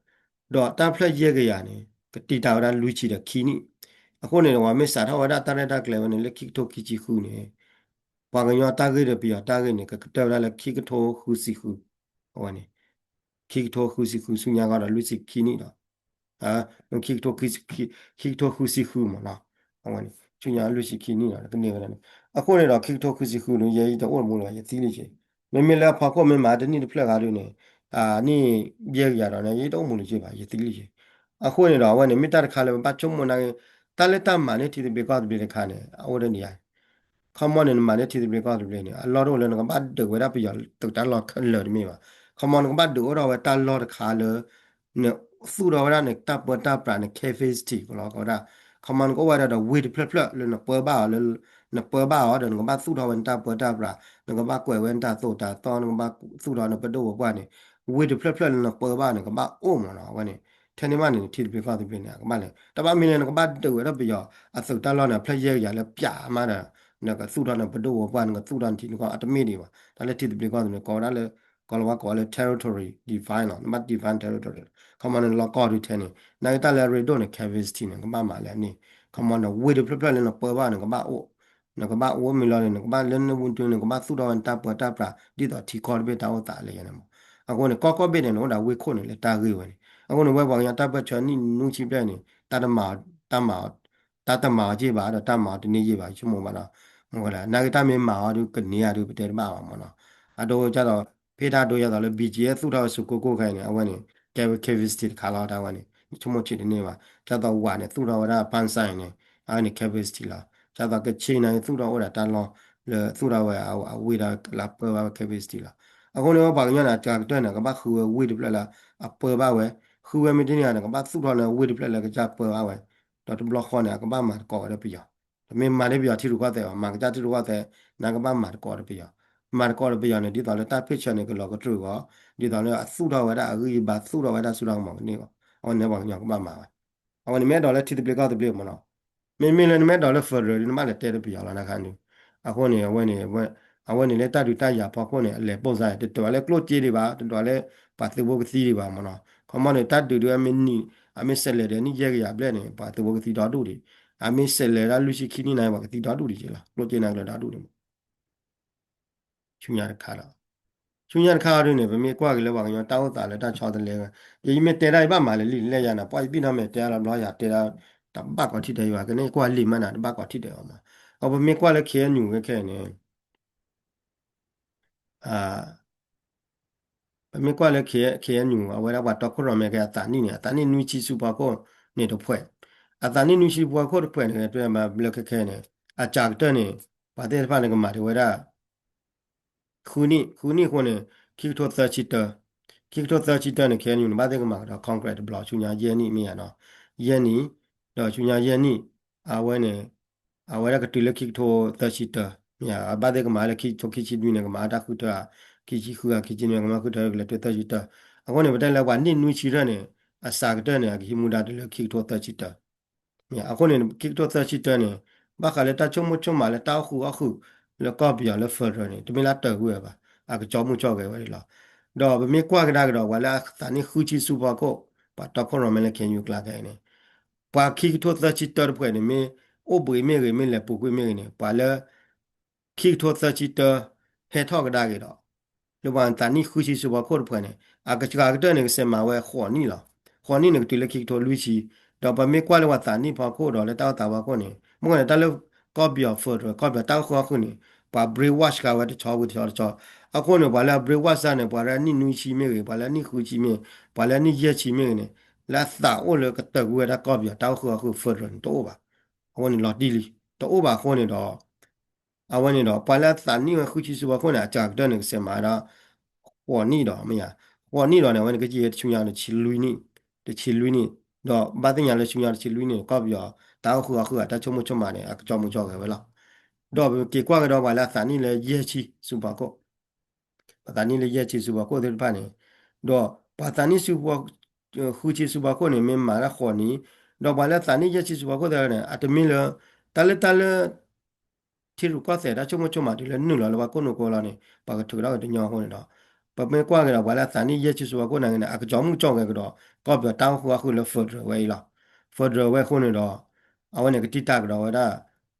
ဒီးတၢ်ဖျၢၣ်ယဲၢ်ကယၤန့ၣ် ကတံာ်တာ်ဝဲဒၣ်လွံၢ်ဆံဒီးခံနံၣ်. အဃိန့ၣ် ပှၤမ့ၢ်စးထီၣ်ဝဲဒၣ်တၢ်ရဲၣ်တၢ်ကျဲၤဝဲန့ၣ် လၢခံကထိခံဆံဃုန့ၣ် ပှၤကညီတၢ်ဂ့ၢ်ဒီးပယီၤတၢ်ဂ့ၢ်န့ၣ် ကကတၢၢ်ဝဲဒၣ်လၢခံကထိဃုဆံဃု, အဝဲန့ၣ် ခံကထိဃုဆံဃု ဆူညါခီဒီးလွံၢ်ဆံခံနံၣ်ဒီး ခံကထိ ခံကထိဃုဆံဃုမ့ၢ်နီၤ, အဝဲန့ၣ် ဆူညါလွံၢ်ဆံခံနံၣ်ဒီး ကန့ၢ်ဝဲဒၣ်န့ၣ်, အဃိန့ၣ်ဒီး ခံကထိဃုဆံဃုန့ၣ် ယဲယတအိၣ်မူလၢၤဘၣ် ယသံလံက့ၤ, မ့မ့ၢ်လၢအဖီခိၣ်မ့ၢ်မၤတနံၣ်တဖျၢၣ်ဂၤဒုးန့ၣ် နံၣ်ယဲၢ်ကယၤဒီးန့ၣ် ယတအိၣ်မူလၢၤက့ၤဘၣ် ယသံလံက့ၤ, အဃိန့ၣ်ဒီး အဝဲန့ၣ် မ့ၢ်တၢ်တခါလၢပဘၣ်ဆိကမိၣ်နာ်က့ၤ, တၢ်လၢတၢ်မၤန့ၢ်ထံသဘျ့ကီၢ်သဘျ့တခါန့ၣ် အအိၣ်ဒ်န့ၣ်ယါ ခီမီန့ၣ် နမၤန့ၢ်ထံသဘျ့ကီၢ်သဘျ့န့ၣ် အလီၢ်တအိၣ်လၢနကဘၣ်ဒုးဝဲဒၣ်ပယီၤသုးတၢ်လီၢ်ခဲလၢာ်တမ့ၢ်ဘၣ်. ခီမီနကဘၣ်ဒုးအိၣ်ထီၣ်ဝဲတၢ်လီၢ်တခါလၢ နသူၣ်ထီၣ်ဝဲဒၣ်န့ၣ် တၢ်ပၢတၢ်ပြးန့ၣ် capacity ကလီကီဝဲဒၣ်, ခီမီနကအိၣ်ဝဲဒၣ်ဒီးဝ့ၢ်တဖျၢၣ်ဖျၢၣ်လၢနပၢဘၣ်အီၤလၢ နပၢဘၣ်အီၤဒီး နကဘၣ်သူၣ်ထီၣ်ဝဲနတၢ်ပၢတၢ်ပြး, နကဘၣ်ကွဲးဝဲနတၢ်သိၣ်တၢ်သီ, နကဘၣ်သူၣ်ထီၣ်နပဒိၣ်ပပှၢ်န့ၣ် ဝ့ၢ်တဖျၢၣ်ဖျၢၣ်လၢနပၢဘၣ်န့ၣ် ကဘၣ်အိၣ်မ့ၢ်နီၤ အဝဲန့ၣ် ထဲန့ၣ်မးန့ၣ် ထံသဘျ့ကီၢ်သဘျ့န့ၣ် အကဘၣ်လဲၤ တဘၣ်မ့ၢ်လၢနကဘၣ်ဒုးဝဲဒၣ်ပယီၤအသုးတၢ်လီၢ်န့ၣ် ဖျၢၣ်ယဲၢ်ကယၤလၢပျးမးဒီး နကသူၣ်ထီၣ်နပဒိၣ်ပပှၢ် နကသူၣ်ထီၣ်နထံနကီၢ်အတမ့ၢ်ဒံးဘၣ်. တၢ်လၢထံသဘျ့ကီၢ်သဘျ့ ကိးဝဲဒၣ်လၢ ကိးလီၤဝဲကိးလၢ territory define လီၤ. နဘၣ် define territory ခီမီနလီၢ်ကီၢ်ဒုးထဲန့ၣ် နာ်က့တၢ်လၢအရ့ဒိၣ်န့ၣ် capacity န့ၣ် ကဘၣ်မၤလၢအန့ၣ် ခီမီနဝ့ၢ်တဖျၢၣ်ဖျၢၣ်လၢနပၢဘၣ်န့ၣ် ကဘၣ်အိၣ် နကဘၣ်အိၣ်မ့ၢ်လီၤန့ၣ် နကဘၣ်လၢနဝ့ၢ်ဒုး နကဘၣ်သူၣ်ထီၣ်ဝဲနတၢ်ပၢတၢ်ပြး ဒ်သိးထံကီၢ်တဘ့ၣ်တၢ်အိၣ်သးလၢယဲန့ၣ်မး. အဃိန့ၣ် ကီၢ်ကီၢ်ဘ့ၣ်န့ၣ် နအိၣ်ဒီးဝ့ၢ်ခိၣ်န့ၣ်လၢတၢ်ဂ့ၢ်ဝဲန့ၣ်. အဃိန့ၣ် ဝဲပှၤကညီတၢ်ပၢဆှၢနံၣ်နွံဆံဘျဲၣ်န့ၣ် တၢ်တမၤ တၢ်မၤ တၢ်တမၤအီၤက့ၢ်ဘၣ် ဒီးတၢ်မၤအီၤတန့ၢ်ယ့ၢ်ဘၣ် ယဆိကမိၣ်ဘၣ်ဒီး မ့ၢ်ဝဲဒၣ် နာ်က့တၢ်မ့ၢ်မၤအီၤဒုးကန့ၢ်ဧါဒုး ပတဲတဘၣ်ဘၣ်မ့ၢ်နီၤ. အဒိဒ်သိး ဖဲတၢ်ဒိဒ်သိးလၢ ဘံၣ်ကၠံၣ်အဲၣ် သူၣ်ထီၣ်ဝဲစကိကိၣ်ခဲအံၤန့ၣ် အဝဲန့ၣ် ကဲဝဲ capacity တခါလီၤ တၢ်ဝဲန့ၣ် ဆိကမိၣ်ဆံးတန့ၢ်ဘၣ်. ဒ်သိးဝးန့ၣ် သူၣ်ထီၣ်ဝဲဒၣ် ပၣ်စဲၣ်န့ၣ် အဝဲန့ၣ် capacity လီၤ. ဒ်သိးကဆ့ၣ်န့ၣ် သူၣ်ထီၣ်အိၣ်ဒီးတၢ်လီၢ်လၢသူၣ်ထီၣ်ဝဲအဝ့ၢ်ဒီးလၢပၢဘၣ်ဝဲ capacity လီၤ. အဃိန့ၣ် ပှၤကညီန့ၣ် အကတၢၢ်န့ၣ် ကဘၣ်ဃုဝဲဝ့ၢ်တဖျၢၣ်လၢ အပၢဘၣ်ဝဲ, ဃုဝဲမ့ၢ်တန့ၢ်န့ၣ် ကဘၣ်သူၣ်ထီၣ်လၢဝ့ၢ်တဖျၢၣ်လၢကစၢ်ပၢဘၣ်ဝဲ, ဒီးတဘျီဃီန့ၣ် အကဘၣ်မၤသကိးဝဲဒၣ်ပယီၤ တမ့ၢ်မၤန့ၢ်ပယီၤထံရူၢ်ကီၢ်သဲးဘၣ်, မၤကစၢ်ထံရူၢ်ကီၢ်သဲး နကဘၣ်မၤသကိးဒီးပယီၤ, မၤသကိးဒီးပယီၤန့ၣ် ဒ်သိးလၢတၢ်ဖ့ၣ်ဆၢန့ၣ် ကလီၤကတြူာ်အဂီၢ်, ဒ်သိးလၢအသူၣ်ထီၣ်ဝဲဒၣ်အဂံၢ်အဘါ သူၣ်ထီၣ်ဝဲဒၣ်ဆူၣ်ထီၣ်ကမီၤကန့ၢ်အဂီၢ်, အဝဲန့ၣ်ပှၤကညီကဘၣ်မၤဝဲ. အဝဲန့ၣ်မ့ၢ်အဲၣ်ဒိးလၢထံသဘျ့ကီၢ်သဘျ့မ့ၢ်နီၤ, မ့မ့ၢ်လၢနမ့ၢ်အဲၣ်ဒိးလၢ federal ဒုး နဘၣ်လဲၤတဲဒီးပယီၤလီၤ နခါန့ၣ်, အဃိန့ၣ် အဝဲန့ၣ် အဝဲန့ၣ်လၢတၢ်ဒုးတၢ်ယၤဖီခိၣ်န့ၣ် အလဲၤပိၢ်စါ တဒိးလၢကျိၣ်စ့ဒံးဘၣ်, တဒိးလၢပှၤသုးဖိကသံဒံးဘၣ်မ့ၢ်နီၤ, ခီမီန့ၣ် တၢ်ဒုးဒုး အမ့ၢ်နံၣ် အမ့ၢ်စဲးလဲၤဒီးနံၣ်ယဲၢ်ကယၤဘျဲၣ်န့ၣ် ပှၤသုးဖိကသံဒီဒူၣ်ဒံး, အမ့ၢ်စဲးလဲၤဒၣ်လွံၢ်ဆံခံနံၣ်န့ၣ် ပှၤကသံဒီဒူၣ်ဒံးက့လီၤ, ကျိၣ်စ့န့ၣ်ကလၢၤဒီဒူၣ်ဒံးမ့ၢ် ဆူညါတခါဒီး, ဆူညါတခါအံၤဒုးန့ၣ် ပမ့ၢ်ကွၢ်က့ၤလၢပှၤကညီတၢ်အိၣ်သးလၢတၢ်ဆီတလဲဝဲ, ယမ့ၢ်တဲဒၣ်ယဘၣ်မၤလၢာ်လံ လဲၣ်ယၤန့ၣ် ပှၤယဘံၣ်နီၣ်မဲာ်တဲအါလီၤဘျီ ယၤတဲဒၣ် တဘၣ်ကိးထံၣ်ဒဲးယၤဘၣ် ကန့ၢ်ကွၢ်လံာ်မးန့ၣ် တဘၣ်ကိးထံၣ်ဒဲးအီၤမး, အပမ့ၢ်ကွၢ်လၢ ခ့ၣ်အဲၣ်ယူၣ် ခဲခဲအံၤန့ၣ် ပမ့ၢ်ကွၢ်လၢ ခ့ၣ်အဲၣ်ယူၣ် အဝဲဒၣ်ပှၤတီခိၣ်ရိၣ်မဲခဲအံၤ အသးနံၣ်န့ၣ် အသးနံၣ်နွံဆံဆူဖီခိၣ်န့ၣ်တဖှဲး, အသးနံၣ်နွံဆံဖီခိၣ်တဖှဲးန့ၣ် တဲဘၣ်ဘျၢခဲခဲန့ၣ် အစှၤကတၢၢ်န့ၣ် ပှၤသ့ၣ်တဖၣ်န့ၣ်ကမၤတ့ၢ်ဝဲဒၣ် ခ ဃုနံၣ်, ဃုနံၣ်အဃိန့ၣ် ခံကထိသၢဆံတၢ, ခံကထိသၢဆံတၢန့ၣ် ခဲအံၤန့ၣ် ဘၣ်သ့ၣ်ကမၤကဒီး Congress တဘျီ ဆူညါယဲၢ်နံၣ်မ့ၢ်ဧါနီၤ, ယဲၢ်နံၣ်, ဒီးဆူညါယဲၢ်နံၣ် အဝဲန့ၣ် အဝဲဒၣ်ကတုၤလၢခံကထိသၢဆံတၢ, မ့ၢ်ဧါ, ဘၣ်သ့ၣ်ကမၤလၢခံကထိခံဆံနွံန့ၣ် ကမၤတၢ်ဃုထၢဧါ, ခံဆံဃုဧါ, ခံဆံနွံ ကမၤဃုထၢကလဲၤတုၤသၢဆံတၢ, အဃိန့ၣ် ပတဲလၢပှၤနံၣ်နွံဆံရၢၢ်န့ၣ် အစှၤကတၢၢ်န့ၣ် အကဟံးမူဒါတုၤလၢခံကထိသၢဆံတၢ မ့ၢ်ဧါ, အဃိန့ၣ် ခံကထိသၢဆံတၢန့ၣ် ဘၣ်ဃးလၢတၢ်ဆိကမိၣ်ဆိကမးလၢတၢ်အိၣ်ဃုာ်အီၣ်ဃုာ် လၢကီၢ်ပယီၤလၢ federal န့ၣ် တမ့ၢ်လၢတၢ်ဂ့ၢ်ဝဲဘၣ်, အကကၠီမုၢ်ကၠီဂဲၤဝဲဒၣ်လီၤ. ဒီးပမ့ၢ်ကွၢ်ကဒါကဒီး ပှၤလၢအသးနံၣ်ဃုဆံဆူဖီခိၣ် ပှၤတီခိၣ်ရိၣ်မဲလၢ ခဲအံၤ ယူၤကျါခဲအံၤန့ၣ် ပှၤခံကထိသၢဆံတၢတဖုန့ၣ် မ့ၢ်အိၣ်ဘှံးမ့ၢ်ဂ့ၤ မ့ၢ်လဲၤပူၤကွံာ်မ့ၢ်ဂ့ၤန့ၣ် ပှၤလၢ ခံကထိသၢဆံတၢ ဟဲထီၣ်ကဒါက့ၤဒီး လၢပှၤသးနံၣ်ဃုဆံဆူဖီခိၣ်တဖုန့ၣ် အကစှၤကတၢၢ်န့ၣ် ကစဲးမၤဝဲဃိးနံၣ်လီၤ. ဃိးနံၣ်န့ၣ် ကတုၤလၢခံကထိလွံၢ်ဆံ, ဒီးပမ့ၢ်ကွၢ်လၢပှၤသးနံၣ်ဖီခိၣ်ဒီးလၢတၢ်အိၣ်သးဖီခိၣ်န့ၣ် မ့ၢ်ကွၢ်န့ၣ် တၢ်လၢကီၢ်ပယီၤ federal ကီၢ်ပယီၤတၢ်အိၣ်ဃုာ်အီၣ်ဃုာ်န့ၣ် ပှၤ brainwash ဃာ်ဝဲတဆီဝံၤတဆီတဆီ, အဃိန့ၣ် ပှၤလၢအ brainwash န့ၣ် ပှၤလၢအနံၣ်နွံဆံမ့ၢ်ဂ့ၤ ပှၤလၢအနံၣ်ဃုဆံမ့ၢ် ပှၤလၢအနံၣ်ယဲၢ်ဆံမ့ၢ်ဂ့ၤန့ၣ် လၢအသးအိၣ်လၢကတၢၢ်ကွံာ်ဝဲဒၣ်ကီၢ်ပယီၤတၢ်အိၣ်ဃုာ်အီၣ်ဃုာ် federal န့ၣ် တအိၣ်ဘၣ်. အဝဲန့ၣ်လီၤတံၢ်လံ, တအိၣ်ဘၣ်အဃိန့ၣ်ဒီး အဝဲန့ၣ်ဒီး ပှၤလၢအသးနံၣ်ဝဲဃုဆံဆူဖီခိၣ်န့ၣ် အစှၤကတၢၢ်န့ၣ် ကစဲးမၤဝဲဒၣ် ဃိးနံၣ်ဒီး မ့ၢ်ဧါ, ဃိးနံၣ်ဒီးန့ၣ် အဝဲန့ၣ်ကယံာ်ဝဲတဆံလွံၢ်နံၣ်, တဆံလွံၢ်နံၣ်, ဒီးဘၣ်သ့ၣ်ညါလၢဆူညါတဆံလွံၢ်နံၣ်န့ၣ် ကီၢ်ပယီၤတၢ်အိၣ်ဃုာ်အီၣ်ဃုာ်အတၢ်ဆိကမိၣ်ဆိကမးန့ၣ် အကကၠီမုၢ်ကၠီဂဲၤဝဲလီၤ. ဒီးပက့ၤကွၢ်ကဒီးပှၤလၢအသးနံၣ်လၢယဲၢ်ဆံဆူဖီခိၣ် ပှၤသးနံၣ်လၢယဲၢ်ဆံဆူဖီခိၣ်သ့ၣ်တဖၣ်န့ၣ်, ဒီးပှၤသးနံၣ်ဆူဖီ ဃုဆံဆူဖီခိၣ်န့ၣ် မ့ၢ်မၤတၢ်ဃိးနံၣ်, ဒီးပှၤလၢသးနံၣ်ယဲၢ်ဆံဆူဖီခိၣ်သ့ၣ်တဖၣ်န့ၣ် အတမ့ၢ်လၢ တၢ်လၢတၢ်လၢ ထံရူၢ်ကီၢ်သဲးတၢ်ဆိကမိၣ်ဆိကမးတုၤလၢနုာ်လီၤလၢပှၤခိၣ်နူာ်ကိလီၤန့ၣ် ပှၤကထုးထီၣ်က့ၤတညီအဃိန့ၣ်ဒီး ပမ့ၢ်ကွၢ်က့ၤဒီးပှၤလၢအသးနံၣ်ယဲၢ်ဆံဆူဖီခိၣ်န့ၣ် အကကၠီမုၢ်ကၠီဂဲၤကဒီး ကီၢ်ပယီၤတၢ်အိၣ်ဃုာ်အီၣ်ဃုာ်လၢ federal ဝဲအံၤလီၤ. federal ဝဲအဃိန့ၣ်ဒီး အဝဲန့ၣ်ကတံာ်တာ်ကဒီးဝဲဒၣ်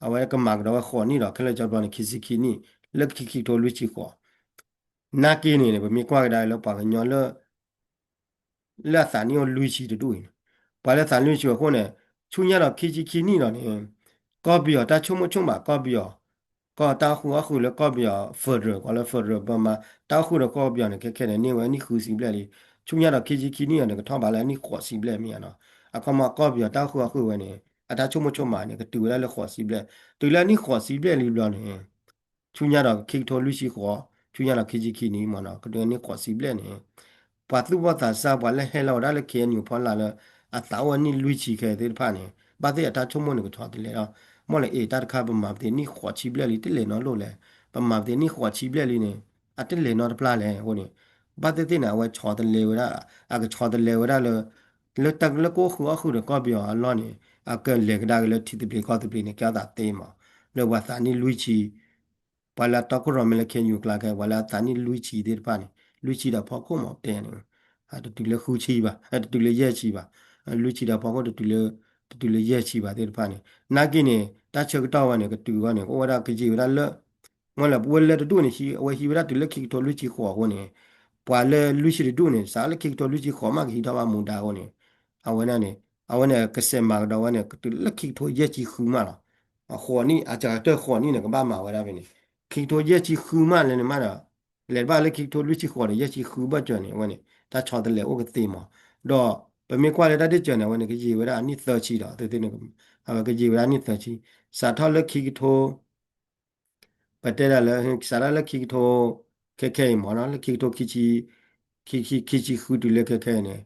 အဝဲကမၤကဒီးဝဲဃိးနံၣ်ဒီး ခဲလၢာ်ကၠီဘျီန့ၣ် ခံဆံခံနံၣ် လၢခံခံကထိလွံၢ်ဆံဃိး နာ်က့န့ၣ် ပမ့ၢ်ကွၢ်ကဒါလၢပှၤကညီလၢ လၢအသးနံၣ်အိၣ်လွံၢ်ဆံတဒူၣ်အံၤန့ၣ်, ပှၤလၢသးနံၣ်လွံၢ်ဆံအဃိန့ၣ် ဆူညါဒီးခံဆံခံနံၣ်ဒီးန့ၣ် ကီၢ်ပယီၤတၢ်ဆိကမိၣ်ဆိကမး ကီၢ်ပယီၤ ကီၢ်တၢ်အိၣ်ဃုာ်အီၣ်ဃုာ်လၢကီၢ်ပယီၤ federal ကီးလၢ federal ပမၤ တၢ်အိၣ်ဃုာ်ဒီးကီၢ်ပယီၤန့ၣ် ခဲခဲန့ၣ် န့ၢ်ဝဲနံၣ်ဃုဆံဘျဲၣ်လံ. ဆူညါဒီးခံဆံခံနံၣ်ဒီးန့ၣ် ကထီၣ်ဘးလၢအနံၣ်ဃိးဆံဘျဲၣ်မ့ၢ်ဧါနီၤ. အခီပညီကီၢ်ပယီၤတၢ်အိၣ်ဃုာ်အီၣ်ဃုာ်ဝဲန့ၣ် အတၢ်ဆိကမိၣ်ဆိကမးန့ၣ် ကတုၤဝဲဒၣ်လၢဃိးဆံဘျဲၣ်, တုၤလၢအနံၣ်ဃိးဆံဘျဲၣ်လံဘျီန့ၣ် ဆူညါဒီးခံကထိလွံၢ်ဆံဃိး ဆူညါဒီးခံဆံခံနံၣ်မ့ၢ်နီၤ ကတုၤန့ၢ်ဃိးဆံဘျဲၣ်န့ၣ် ပှၤသူၣ်ဘီၣ်သးစၢ် ပှၤလၢဟဲလီၤဝဲဒၣ်လၢ KNU ဖီလာ်လၢ အသးအိၣ်အနံၣ်လွံၢ်ဆံခဲအံၤသ့ၣ်တဖၣ်န့ၣ် ဘၣ်သ့ၣ်အတၢ်ဆိကမိၣ်န့ၣ်ကဆီတလဲဒီး မ့ၢ်လၢအ့ၣ်တၢ်တခါ ပမၤပသ့ၣ်နံၣ်ဃိးဆံဘျဲၣ်လံ တလဲၤနီတလိၣ်လဲၣ်, ပမၤပသ့ၣ်နံၣ်ဃိးဆံဘျဲၣ်လံန့ၣ် အတလဲၤနီတပျၢ်လဲၣ်အဃိန့ၣ် ဘၣ်သ့ၣ်သ့ၣ်န့ၣ် အဝဲဆီတလဲဝဲဒၣ် အကဆီတလဲဝဲဒၣ်လၢ လၢတၢ်လၢကအိၣ်ဃုာ်အီၣ်ဃုာ်ဒီးကီၢ်ပယီၤအလီၢ်န့ၣ် အကလဲၤကဒါက့ၤလၢထံသဘျ့ကီၢ်သဘျ့န့ၣ် ကဲအသးသ့မး လၢပှၤသးနံၣ်လွံၢ်ဆံ ပှၤလၢအတီခိၣ်ရိၣ်မဲလၢ KNU ကျါခဲ ပှၤလၢအသးနံၣ်လွံၢ်ဆံသ့ၣ်တဖၣ်န့ၣ် လွံၢ်ဆံဒီးဖီခိၣ်မးတဲန့ၣ် တတုၤလၢဃုဆံဘၣ် တတုၤလၢယဲၢ်ဆံဘၣ် လွံၢ်ဆံဒီးဖီခိၣ် တတုၤလၢယဲၢ်ဆံဘၣ်သ့ၣ်တဖၣ်န့ၣ် နာ်က့န့ၣ် တၢ်ဆၢကတီၢ်ဝဲန့ၣ် ကတုၤဝဲန့ၣ် ကအိၣ်ဝဲဒၣ်ကယံာ်ဝဲဒၣ်လၢ မ့ၢ်လၢပဝဲလၢတဒူၣ်န့ၣ် အဝဲဟံးဝဲဒၣ်တုၤလၢခံကထိလွံၢ်ဆံဃိးအဃိန့ၣ် ပှၤလၢလွံၢ်ဆံတဒူၣ်န့ၣ် စးလၢခံကထိလွံၢ်ဆံဃိးမးကဟံးထီၣ်ဘၣ်မူဒါအဃိန့ၣ် အဝဲန့ၣ်န့ၣ် အဝဲန့ၣ်ကစဲးမၤကဒီးဝဲန့ၣ် ကတုၤလၢခံကထိယဲၢ်ဆံဃုမးလီၤ. အဃိးနံၣ် အစှၤကတၢၢ်ဃိးနံၣ်န့ၣ် ကဘၣ်မၤဝဲဒၣ်ဖဲန့ၣ် ခံကထိယဲၢ်ဆံဃုမးလဲၣ်န့ၣ်မးဒီး လဲၤတဘၣ်လၢခံကထိလွံၢ်ဆံဃိးဒီးယဲၢ်ဆံဃုဘၢၣ်စၢၤန့ၣ် အဝဲန့ၣ် တၢ်ဆီတလဲအိၣ်ကသ့မး ဒီးပမ့ၢ်ကွၢ်လၢတၢ်ဒ့ၣ်စၢၤန့ၣ် အဝဲန့ၣ် ကယံာ်ဝဲဒၣ်အနံၣ်သၢဆံဒီး အဝဲကယံာ်ဝဲဒၣ်အနံၣ်သၢဆံ စးထီၣ်လၢခံကထိ ပတဲဒၣ်လၢ စးထီၣ်လၢခံကထိ ခဲခဲအံၤမးနီၤ လၢခံကထိ ခံဆံ ခံဆံ ခံဆံဃုတုၤလၢခဲခဲအံၤန့ၣ်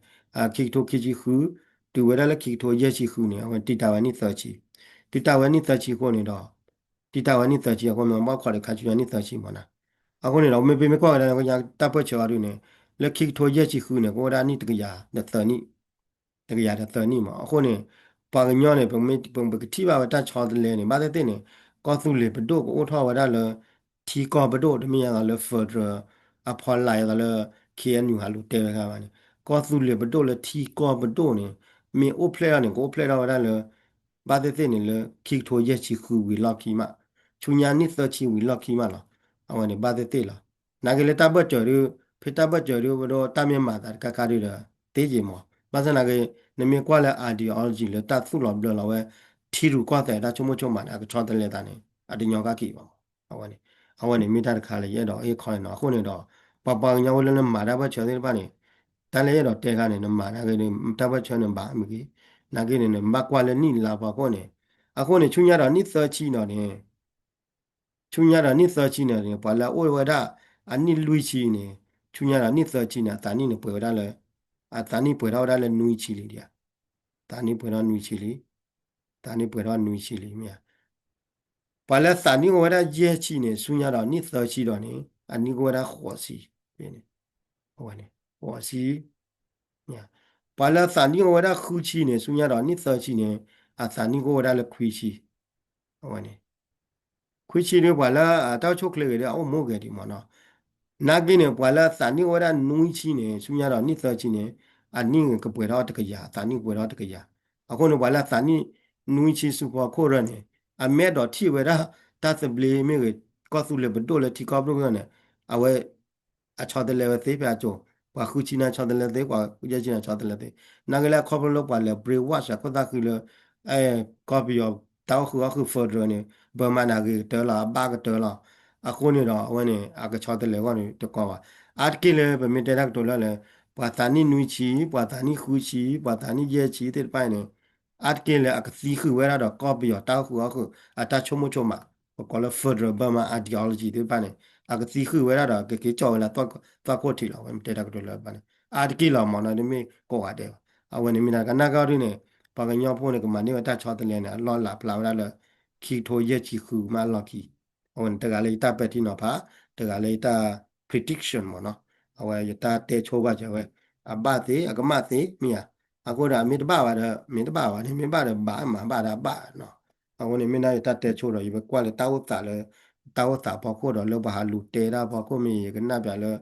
ခံကထိခံဆံဃု တုၤဝဲဒၣ်လၢခံကထိယဲၢ်ဆံဃုန့ၣ် အဝဲတံာ်တာ်ဝဲနံၣ်သၢဆံ တံာ်တာ်ဝဲနံၣ်သၢဆံအဃိန့ၣ်ဒီး တံာ်တာ်ဝဲနံၣ်သၢဆံအဃိန့ၣ် ဘၣ်ခိးဒီးခါဆူညါနံၣ်သၢဆံမးနီၤ အဃိန့ၣ်ဒီး မ့ၢ်ပမ့ၢ်ကွၢ်ကဒါကညီတၢ်ပၢၢ်ဆၢအီၤဒ်န့ၣ် လၢခံကထိယဲၢ်ဆံဃုန့ၣ် ကအိၣ်ဝဲဒၣ်နံၣ်တကယၤဒီးသၢနံၣ် တကယၤဒီးသၢနံၣ်မး အဃိန့ၣ် ပှၤကညီန့ၣ် ပမ့ၢ်ပကထံၣ်ဘၣ်ဝဲတၢ်ဆီတလဲန့ၣ် ဘၣ်သ့ၣ်သ့ၣ်န့ၣ် ကီၢ်သူလ့ၤပဒိၣ်ကအိၣ်ထီၣ်ဝဲဒၣ်လၢ ထံကီၢ်ပဒိၣ် တမ့ၢ်ယါသးလၢ federal အဖီလာ်ယါသးလၢ KNU ဟးလူၤတဲဝဲဒၣ်ဘၣ်န့ၣ် ကီၢ်သူလ့ၤပဒိၣ်လၢထံကီၢ်ပဒိၣ်န့ၣ် မ့ၢ်အိၣ်ဖျဲၣ်ထီၣ်န့ၣ် ကအိၣ်ဖျဲၣ်ထီၣ်ဝဲဒၣ်လၢ ဘၣ်သ့ၣ်သ့ၣ်န့ၣ်လၢ ခံကထိယဲၢ်ဆံဃုဝံၤလီၢ်ခံမး ဆူညါနံၣ်သၢဆံဝံၤလီၢ်ခံမးလီၤ. အဝဲန့ၣ်ဘၣ်သ့ၣ်သ့ၣ်လီၤ. နာ်က့လၢတၢ်ဘၢၣ်စၢၤဒု ဖဲတၢ်ဘၢၣ်စၢၤဒု ပဒိၣ်တၢ်မ့ၢ်မၤသးတခါခါဒုဒီး သ့ယံာ်မး ဘၣ်ဆၣ်နာ်က့ နမ့ၢ်ကွၢ်လၢ ideology လၢတၢ်သူၣ်လီၤဘျၢလီၤဝဲ ထံရူၢ်ကီၢ်သဲးတၢ်ဆိကမိၣ်ဆိကမးန့ၣ် အကဆီတလဲသးန့ၣ် အတညီကါက့ၤဘၣ်မး အဝဲန့ၣ် အဝဲန့ၣ်မ့ၢ်တၢ်တခါလၢယအဲၣ်ဒိးဟ့ၣ်ခီန့ၣ်နီၤ အဃိန့ၣ်ဒီး ပှၤပှၤကညီဝဲလၢနမၤတၢ်ဘၢၣ်စၢၤသ့ၣ်တဖၣ်န့ၣ် တၢ်လၢယအဲၣ်ဒိးတဲခါန့ၣ် နမၤနာ်က့ တၢ်ဘၢၣ်စၢၤန့ၣ်ဘၣ်မ့ၢ်ဂ့ၤ နာ်က့န့ၣ် နဘၣ်ကွၢ်လၢနံၣ်လါပှၤခိၣ်န့ၣ် အဃိန့ၣ် ဆူညါဒီးနံၣ်သၢဆံနီၤန့ၣ် ဆူညါဒီးနံၣ်သၢဆံန့ၣ် ပှၤလၢအအိၣ်ဝဲဒၣ် အနံၣ်လွံၢ်ဆံန့ၣ် ဆူညါဒီးနံၣ်သၢဆံန့ၣ် အသးနံၣ်န့ၣ်ပှဲၤဝဲဒၣ်လၢ အသးနံၣ်ပှဲၤထီၣ်ဝဲဒၣ်လၢနွံဆံလံဒံးဧါ. သးနံၣ်ပှဲၤထီၣ်နွံဆံလံ, သးနံၣ်ပှဲၤထီၣ်နွံဆံလံမ့ၢ်ဧါ. ပှၤလၢအသးနံၣ်အိၣ်ဝဲဒၣ်ယဲၢ်ဆံန့ၣ် ဆူညါဒီးနံၣ်သၢဆံဒီးန့ၣ် အနံၣ်ကအိၣ်ဝဲဒၣ်ဃိးဆံ, အဝဲန့ၣ် ဃိးဆံ ပှၤလၢအသးနံၣ်အိၣ်ဝဲဒၣ်ဃုဆံန့ၣ် ဆူညါဒီးနံၣ်သၢဆံန့ၣ် အသးနံၣ်ကအိၣ်ဝဲဒၣ်လၢခွံဆံ, အဝဲန့ၣ် ခွံဆံဒ်ပှၤလၢအတၢ်အိၣ်ဆူၣ်အိၣ်ချ့ဂ့ၤဒီး အအိၣ်မူဂ့ၤဒံးမ့ၢ်နီၤ. နာ်က့န့ၣ် ပှၤလၢအသးနံၣ်အိၣ်ဝဲဒၣ်နွံဆံန့ၣ် ဆူညါဒီးနံၣ်သၢဆံန့ၣ် အနံၣ်ကပှဲၤထီၣ်တကယၤ, အသးနံၣ်ကပှဲၤထီၣ်တကယၤ. အဃိန့ၣ် ပှၤလၢအသးနံၣ်နွံဆံဆူဖီခိၣ်ရၢန့ၣ် အမ့ၢ်အဲၣ်ဒိးထံၣ်ဝဲဒၣ်တၢ်သဘျ့မ့ၢ်ဂ့ၤ ကီၢ်သူလ့ၤပဒိၣ်လၢထံကီၢ်ပဒိၣ်န့ၣ် အဝဲ အဆီတလဲဝဲသ့ဖဲအကၠိၤ, ပှၤဃုဆံန့ၣ်ဆီတလဲသ့, ပှၤယဲၢ်ဆံန့ၣ်ဆီတလဲသ့. နာ်က့လၢအခီဖျိလၢပှၤလဲၤ brainwash အခိၣ်သၣ်ဃံလၢ ကီၢ်ပယီၤတၢ်အိၣ်ဃုာ်အီၣ်ဃုာ် federal န့ၣ် ဘၢမးန့ၣ်အဂ့ၤကတၢၢ်လီၤ, အဘၣ်ကတၢၢ်လီၤ. အဃိန့ၣ်ဒီး အဝဲန့ၣ် အကဆီတလဲအဂီၢ်န့ၣ်တကီဘၣ်. အါတက့ၢ်လၢပမ့ၢ်တဲတၢ်ကတိၤလၢလၢ ပှၤသးနံၣ်နွံဆံ, ပှၤသးနံၣ်ဃုဆံ, ပှၤသးနံၣ်ယဲၢ်ဆံသ့ၣ်တဖၣ်န့ၣ် အါတက့ၢ်လၢအကသံဃုာ်ဝဲဒၣ်ဒီးကီၢ်ပယီၤတၢ်အိၣ်ဃုာ်အီၣ်ဃုာ် အတၢ်ဆိကမိၣ်ဆိကမး, ပကိးလၢ federal Burma ideology သ့ၣ်တဖၣ်န့ၣ် အကသံဃုာ်ဝဲဒၣ်ဒီးကက့ၤကၠီၣ်ဝဲလၢသွၣ်ခိၣ်ထံးလီၤ. အဝဲမ့ၢ်တဲတၢ်ကတိၤလၢဘၣ်န့ၣ် အါတက့ၢ်လီၤမ့ၢ်နီၤ, တမ့ၢ်ကိးဂၤဒဲးဘၣ်. အဝဲန့ၣ်မ့ၢ်ဒၣ်ကနၣ်ကီၢ်ဒုန့ၣ် ပှၤကညီဖိန့ၣ် ကမၤန့ၢ်ဝဲတၢ်ဆီတလဲန့ၣ် အလီၢ်လၢ်ဖျါဝဲဒၣ်လၢ ခံကထိယဲၢ်ဆံဃုမးအလီၢ်ခံ. အဝဲန့ၣ် တဂၤလၢယတၢ်ပဲာ်ထံနီၤဖး, တဂၤလၢယတၢ် prediction မ့ၢ်နီၤ, အဝဲယတၢ်တဲဆိဘၣ်စၢၤဝဲ, အဘၣ်သ့ အကမၣ်သ့မ့ၢ်ဧါ. အဃိဒီးအမ့ၢ်တဘၣ်ဘၣ်ဒီး မ့ၢ်တဘၣ်ဘၣ်န့ၣ် မ့ၢ်ဘၣ်ဒီးဘၣ် မၤဘၣ်ဒီးဘၣ်နီၤ. အဃိန့ၣ် မ့ၢ်ဒၣ်ယတၢ်တဲဆိဒီး ယပဲကွၢ်လၢတၢ်အိၣ်သးလၢ တၢ်အိၣ်သးဖီခိၣ်ဒီး လၢပှၤဟးလူၤတဲတၢ်ဖီခိၣ်မ့ၢ် ယကနၣ်ပၠးလၢ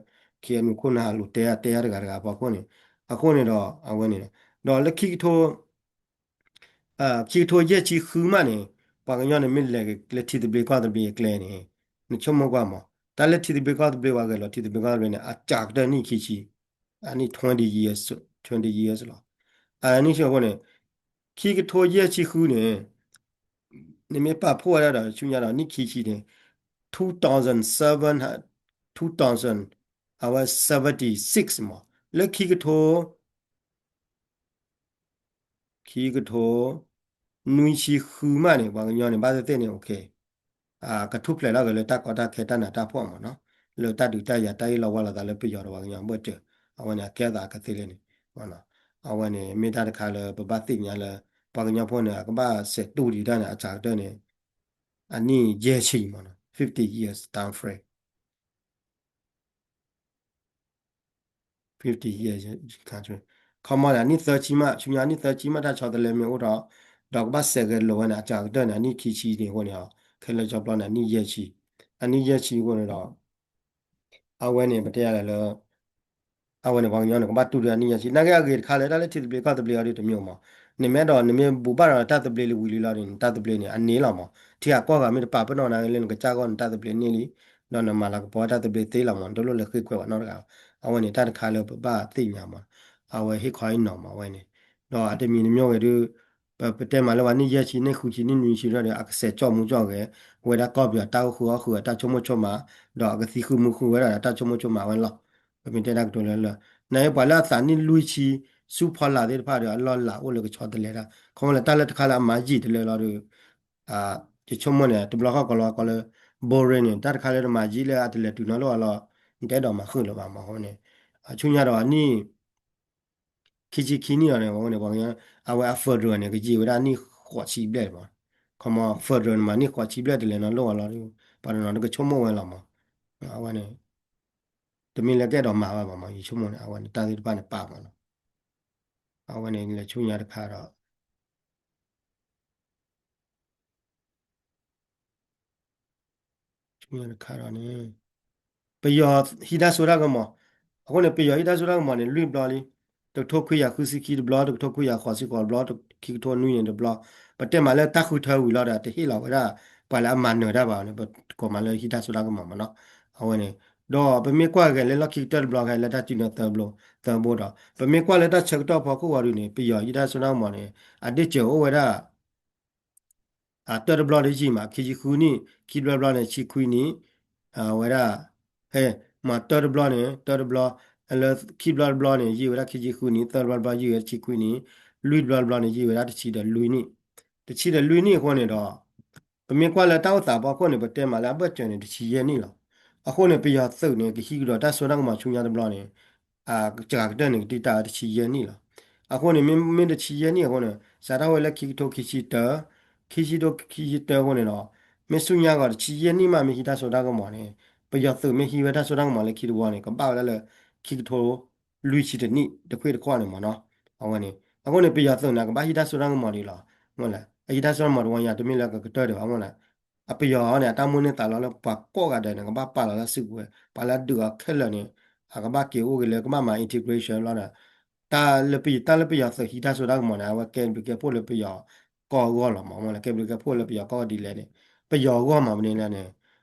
KNU ခိၣ်နၢ်ဟးလူၤတဲတၢ်တဲတၢ်တဂၤတဂၤဖီခိၣ်န့ၣ်, အဃိန့ၣ်ဒီး အဝဲန့ၣ် ဒီးလၢခံကထိ ခံကထိယဲၢ်ဆံဃုမးန့ၣ် ပှၤကညီန့ၣ်မ့ၢ်လဲၤလၢထံသဘျ့ကီၢ်သဘျ့အကျဲန့ၣ် နဆိကမိၣ်ကွၢ်မး, တၢ်လၢထံသဘျ့ကီၢ်သဘျ့ ပှၤဂဲၤလီၤထံသဘျ့ကီၢ်သဘျ့န့ၣ် အစှၤကတၢၢ်နံၣ်ခံဆံ, အနံၣ် twenty years, twenty years လီၤ. အနံၣ်ဆံအဃိန့ၣ် ခံကထိယဲၢ်ဆံဃုန့ၣ် နမ့ၢ်ပာ်ဖှိၣ်ဝဲဒၣ်ဒီး ဆူညါဒီးနံၣ်ခံဆံန့ၣ် two thousand seven, two thousand, အဝဲ seventy six မး, လၢခံကထိ ခံကထိ နွံဆံဃုမးန့ၣ် ပှၤကညီန့ၣ် ဘၣ်သ့ၣ်သ့ၣ်န့ၣ် ကထူၣ်ဖျဲးထီၣ်က့ၤလၢတၢ်ကီတၢ်ခဲတၢ်နးတၢ်ဖှီၣ်မးနီၤ, လၢတၢ်ဒုးတၢ်ယၤတၢ်အ့ၣ်လိာ်ဝီလိာ်သးလၢပယီၤဒီးပှၤကညီဘၢၣ်စၢၤ, အဝဲန့ၣ် အကဲသးကသ့လၢန့ၣ်, အဝဲန့ၣ် မ့ၢ်တၢ်တခါလၢပဘၣ်သ့ၣ်ညါလၢ ပှၤကညီဖိန့ၣ် အကဘၣ်စဲးတူၢ်ဒံးတၢ်န့ၣ် အစှၤကတၢၢ်န့ၣ် အနံၣ်ယဲၢ်ဆံမးနီၤ, fifty years time frame. fifty years, ခီမီန့ၣ် အနံၣ်သၢဆံမး, ဆူညါအနံၣ်သၢဆံမး တၢ်ဆီတလဲမ့ၢ်အိၣ်ထီၣ်, ဒီးကဘၣ်စဲးဂဲၤလိာ်ဝဲန့ၣ် အစှၤကတၢၢ်န့ၣ် အနံၣ်ခံဆံန့ၣ်အဃိန့ၣ်, ခဲလၢာ်ကၠီပျီန့ၣ် အနံၣ်ယဲၢ်ဆံ, အနံၣ်ယဲၢ်ဆံအဃိန့ၣ်ဒီး အဝဲန့ၣ် ပတဲယၤလၢ အဝဲန့ၣ် ပှၤကညီန့ၣ် ကဘၣ်တူၢ်ဒီးအနံၣ်ယဲၢ်ဆံ, နာ်က့အဂ့ၤတခါလၢတၢ်လၢထံသဘျ့ကီၢ်သဘျ့အီၤဒ်တမံၤမး, နမ့ၢ်အဲၣ်ဒိး နမ့ၢ်ဘူးဘၣ်ဒီးတၢ်သဘျ့လၢဝံၤလံလီၤန့ၣ် နတၢ်သဘျ့န့ၣ် အန့ၣ်လီၤမး, ထံဂၤကီၢ်ဂၤမ့ၢ်တပာ်ပနီၣ်နၤလၢနကစၢ်ဂီၢ် နတၢ်သဘျ့န့ၣ်လံ, ဒီးနမၤလၤကပီၤတၢ်သဘျ့သ့လီၤမး, နတလိၣ်လဲၤဃ့ခွဲးပှၤနီတဂၤ, အဝဲန့ၣ် တၢ်တခါလၢပဘၣ်သ့ၣ်ညါမး, အဝဲဟ့ၣ်ခီဟ့ၣ်နီၤမး အဝဲန့ၣ်, ဒီးအတမံၤတမံၤဂ့ၤဒုး ပ ပတဲမးလၢပှၤနံၣ်ယဲၢ်ဆံ နံၣ်ဃုဆံ နံၣ်နွံဆံဒီး အကစဲးကၠီၣ်မူကၠီၣ်ဂဲၤ ဝဲဒၣ်ကီၢ်ပယီၤတၢ်အိၣ်ဃုာ်အီၣ်ဃုာ်အတၢ်ဆိကမိၣ်ဆိကမး, ဒီးအကသံဃုာ်မူဃုာ်ဝဲဒၣ်ဒီးတၢ်ဆိကမိၣ်ဆိကမးဝဲလီၤ. ပမ့ၢ်တဲတၢ်ကတိၤလၢလၢ နာ်က့ပှၤလၢအသးနံၣ်လွံၢ်ဆံ ဆူဖီလာ်သ့ၣ်တဖၣ်ဒီး အလီၢ်လၤအိၣ်လၢကဆီတလဲတၢ် ခီဖျိလၢတၢ်လၢတခါလၢအမၤယံာ်တလၢလီၤဒီး ယဆိကမိၣ်န့ၣ် တဘျီဃီကိးလီၤကိးလၢ boring န့ၣ် တၢ်တခါလၢတမၤယံာ်လၢအတလဲၤတုၤနီတလီၢ်လီၤ, နတအဲၣ်ဒိးမၤဃုာ်လၢၤဘၣ်မး အဃိန့ၣ် အဆူညါဒီးအနံၣ် ခံဆံခံနံၣ်လီၤန့ၣ် အဝဲန့ၣ် ပှၤကညီ အဝဲအ federal န့ၣ် ကယံာ်ဝဲဒၣ်နံၣ်ဃိးဆံဘျဲၣ်မး, ခီမီ federal န့ၣ်မးနံၣ်ဃိးဆံဘျဲၣ်တလဲၤနီတလီၢ်လီၤဒီး ပှၤတနီၤနီၤကဆိကမိၣ်ဝဲလီၤမး, အဝဲန့ၣ် တမ့ၢ်လၢကအဲၣ်ဒိးမၤဘၣ်ဘၣ်မး ယဆိကမိၣ်န့ၣ် အဝဲန့ၣ် တၢ်သ့ၣ်တဖၣ်န့ၣ်ပာ်မးနီၤ, အဝဲန့ၣ် လဲၤဆူညါတခါဒီး ဆူညါတခါဒီးန့ၣ် ပယီၤဟံးတၢ်စိတၢ်ကမီၤ, အဃိန့ၣ် ပယီၤဟံးတၢ်စိတၢ်ကမီၤန့ၣ် လွံၢ်ဘျီလံ, တကထိခွံကယၤဃုဆံခံတဘျီ, တကထိခွံကယၤဃိးဆံဃိးတဘျီ, ခံကထိနွံန့ၣ်တဘျီ, ပတဲမးလၢတၢ်ဃုထၢဝံၤလီၤဒီး တဟ့ၣ်လီၤဝဲဒၣ် ပှၤလၢအမၤနၢၤတၢ်ဘၣ်န့ၣ် ပကိးမးလၢဟံးတၢ်စိတၢ်ကမီၤမးနီၤ, အဝဲန့ၣ် ဒီးပမ့ၢ်ကွၢ်ဂဲၤလၢလီၢ်ခံကတၢၢ်တဘျီ ဂဲၤလၢတၢ်စုနၢသၢဘိ, သၢဘိဒီး ပမ့ၢ်ကွၢ်လၢတၢ်ဆၢကတီၢ်ဖီခိၣ်ဝံၤဒုန့ၣ် ပယီၤဟံးတၢ်စိတၢ်ကမီၤန့ၣ် အဒ့ၣ်စၢၤအိၣ်ဝဲဒၣ် အတၢတဘျီဒီးယံာ်မး ခံဆံဃုနံၣ်, ခံဘျီတဘျီန့ၣ် ဆံခွံနံၣ်, ဝဲဒၣ် ဟဲ မးတၢတဘျီန့ၣ် တၢတဘျီ, လၢခံဘျီတဘျီန့ၣ် ယံာ်ဝဲဒၣ်ခံဆံဃုနံၣ်, သၢတဘျီတဘျီယံာ်ဝဲဒၣ်ဆံခွံနံၣ်, လွံၢ်တဘျီတဘျီန့ၣ် ယံာ်ဝဲဒၣ်တဆံဒီးလွံၢ်နံၣ်, တဆံဒီးလွံၢ်နံၣ်အဃိန့ၣ်ဒီး ပမ့ၢ်ကွၢ်လၢတၢ်အိၣ်သးဖီခိၣ်န့ၣ် ပတဲမးလၢအဘၢၣ်စၢၤန့ၣ် တဆံယဲၢ်နံၣ်လီၤ. အဃိန့ၣ် ပယီၤသုးန့ၣ် ကဟံးကဒီးတၢ်စိတၢ်ကမီၤဆူညါတဘျီန့ၣ် စှၤကတၢၢ်န့ၣ် ကတံၢ်တၢ်ဝဲတဆံယဲၢ်နံၣ်လီၤ. အဃိန့ၣ် မ့မ့ၢ်တဆံယဲၢ်နံၣ်အဃိန့ၣ် စးထီၣ်ဝဲလၢခံကထိခံဆံတၢ, ခံဆံတၢ ခံဆံတၢအဃိန့ၣ်ဒီး မ့ၢ်ဆူညါဂီၤတဆံယဲၢ်နံၣ်မး မ့ၢ်ဟံးတၢ်စိတၢ်ကမီၤန့ၣ် ပယီၤသုးမ့ၢ်ဟံးဝဲတၢ်စိတၢ်ကမီၤလၢခံတဝီန့ၣ် ကဘၣ်ဝဲဒၣ်လၢ ခံကထိ လွံၢ်ဆံတနံၣ်တခွ့ၣ်တခီန့ၣ်မ့ၢ်နီၤ. အဝဲန့ၣ် အဃိန့ၣ် ပယီၤသုးန့ၣ် ကဘၣ်ဟံးတၢ်စိတၢ်ကမီၤဒ်လီၤ. မ့ၢ်လဲၣ် အဟံးတၢ်စိတၢ်ကမီၤတဝီညါ တမ့ၢ်လၢကကတၢၢ်ဒံးဘၣ် မ့ၢ်လဲၣ်. အပယီၤန့ၣ် အတၢ်မိၣ်န့ၢ်သးလီလၢပှၤကိးဂၤဒဲးန့ၣ် ကဘၣ်ပာ်လီၤလၢစုကဝဲၤ, ပှၤလၢအဒုးအီၤခဲလၢာ်န့ၣ် အကဘၣ်က့ၤအိၣ်က့ၤလၢကဘၣ်မၤ integration လီၤဒီး တၢ်လၢပယီၤ တၢ်လၢပယီၤသုးဟံးတၢ်စိတၢ်ကမီၤန့ၣ် အဝဲကဲဘျုးကဲဖှိၣ်လၢပယီၤကီၢ်အဂီၢ်လီၤမး. မ့ၢ်လဲၣ် ကဲဘျုးကဲဖှိၣ်လၢပယီၤကီၢ်ဒ်လဲၣ်န့ၣ် ပယီၤအဂီၢ်မး မ့ၢ်န့ၣ်လဲၣ်န့ၣ်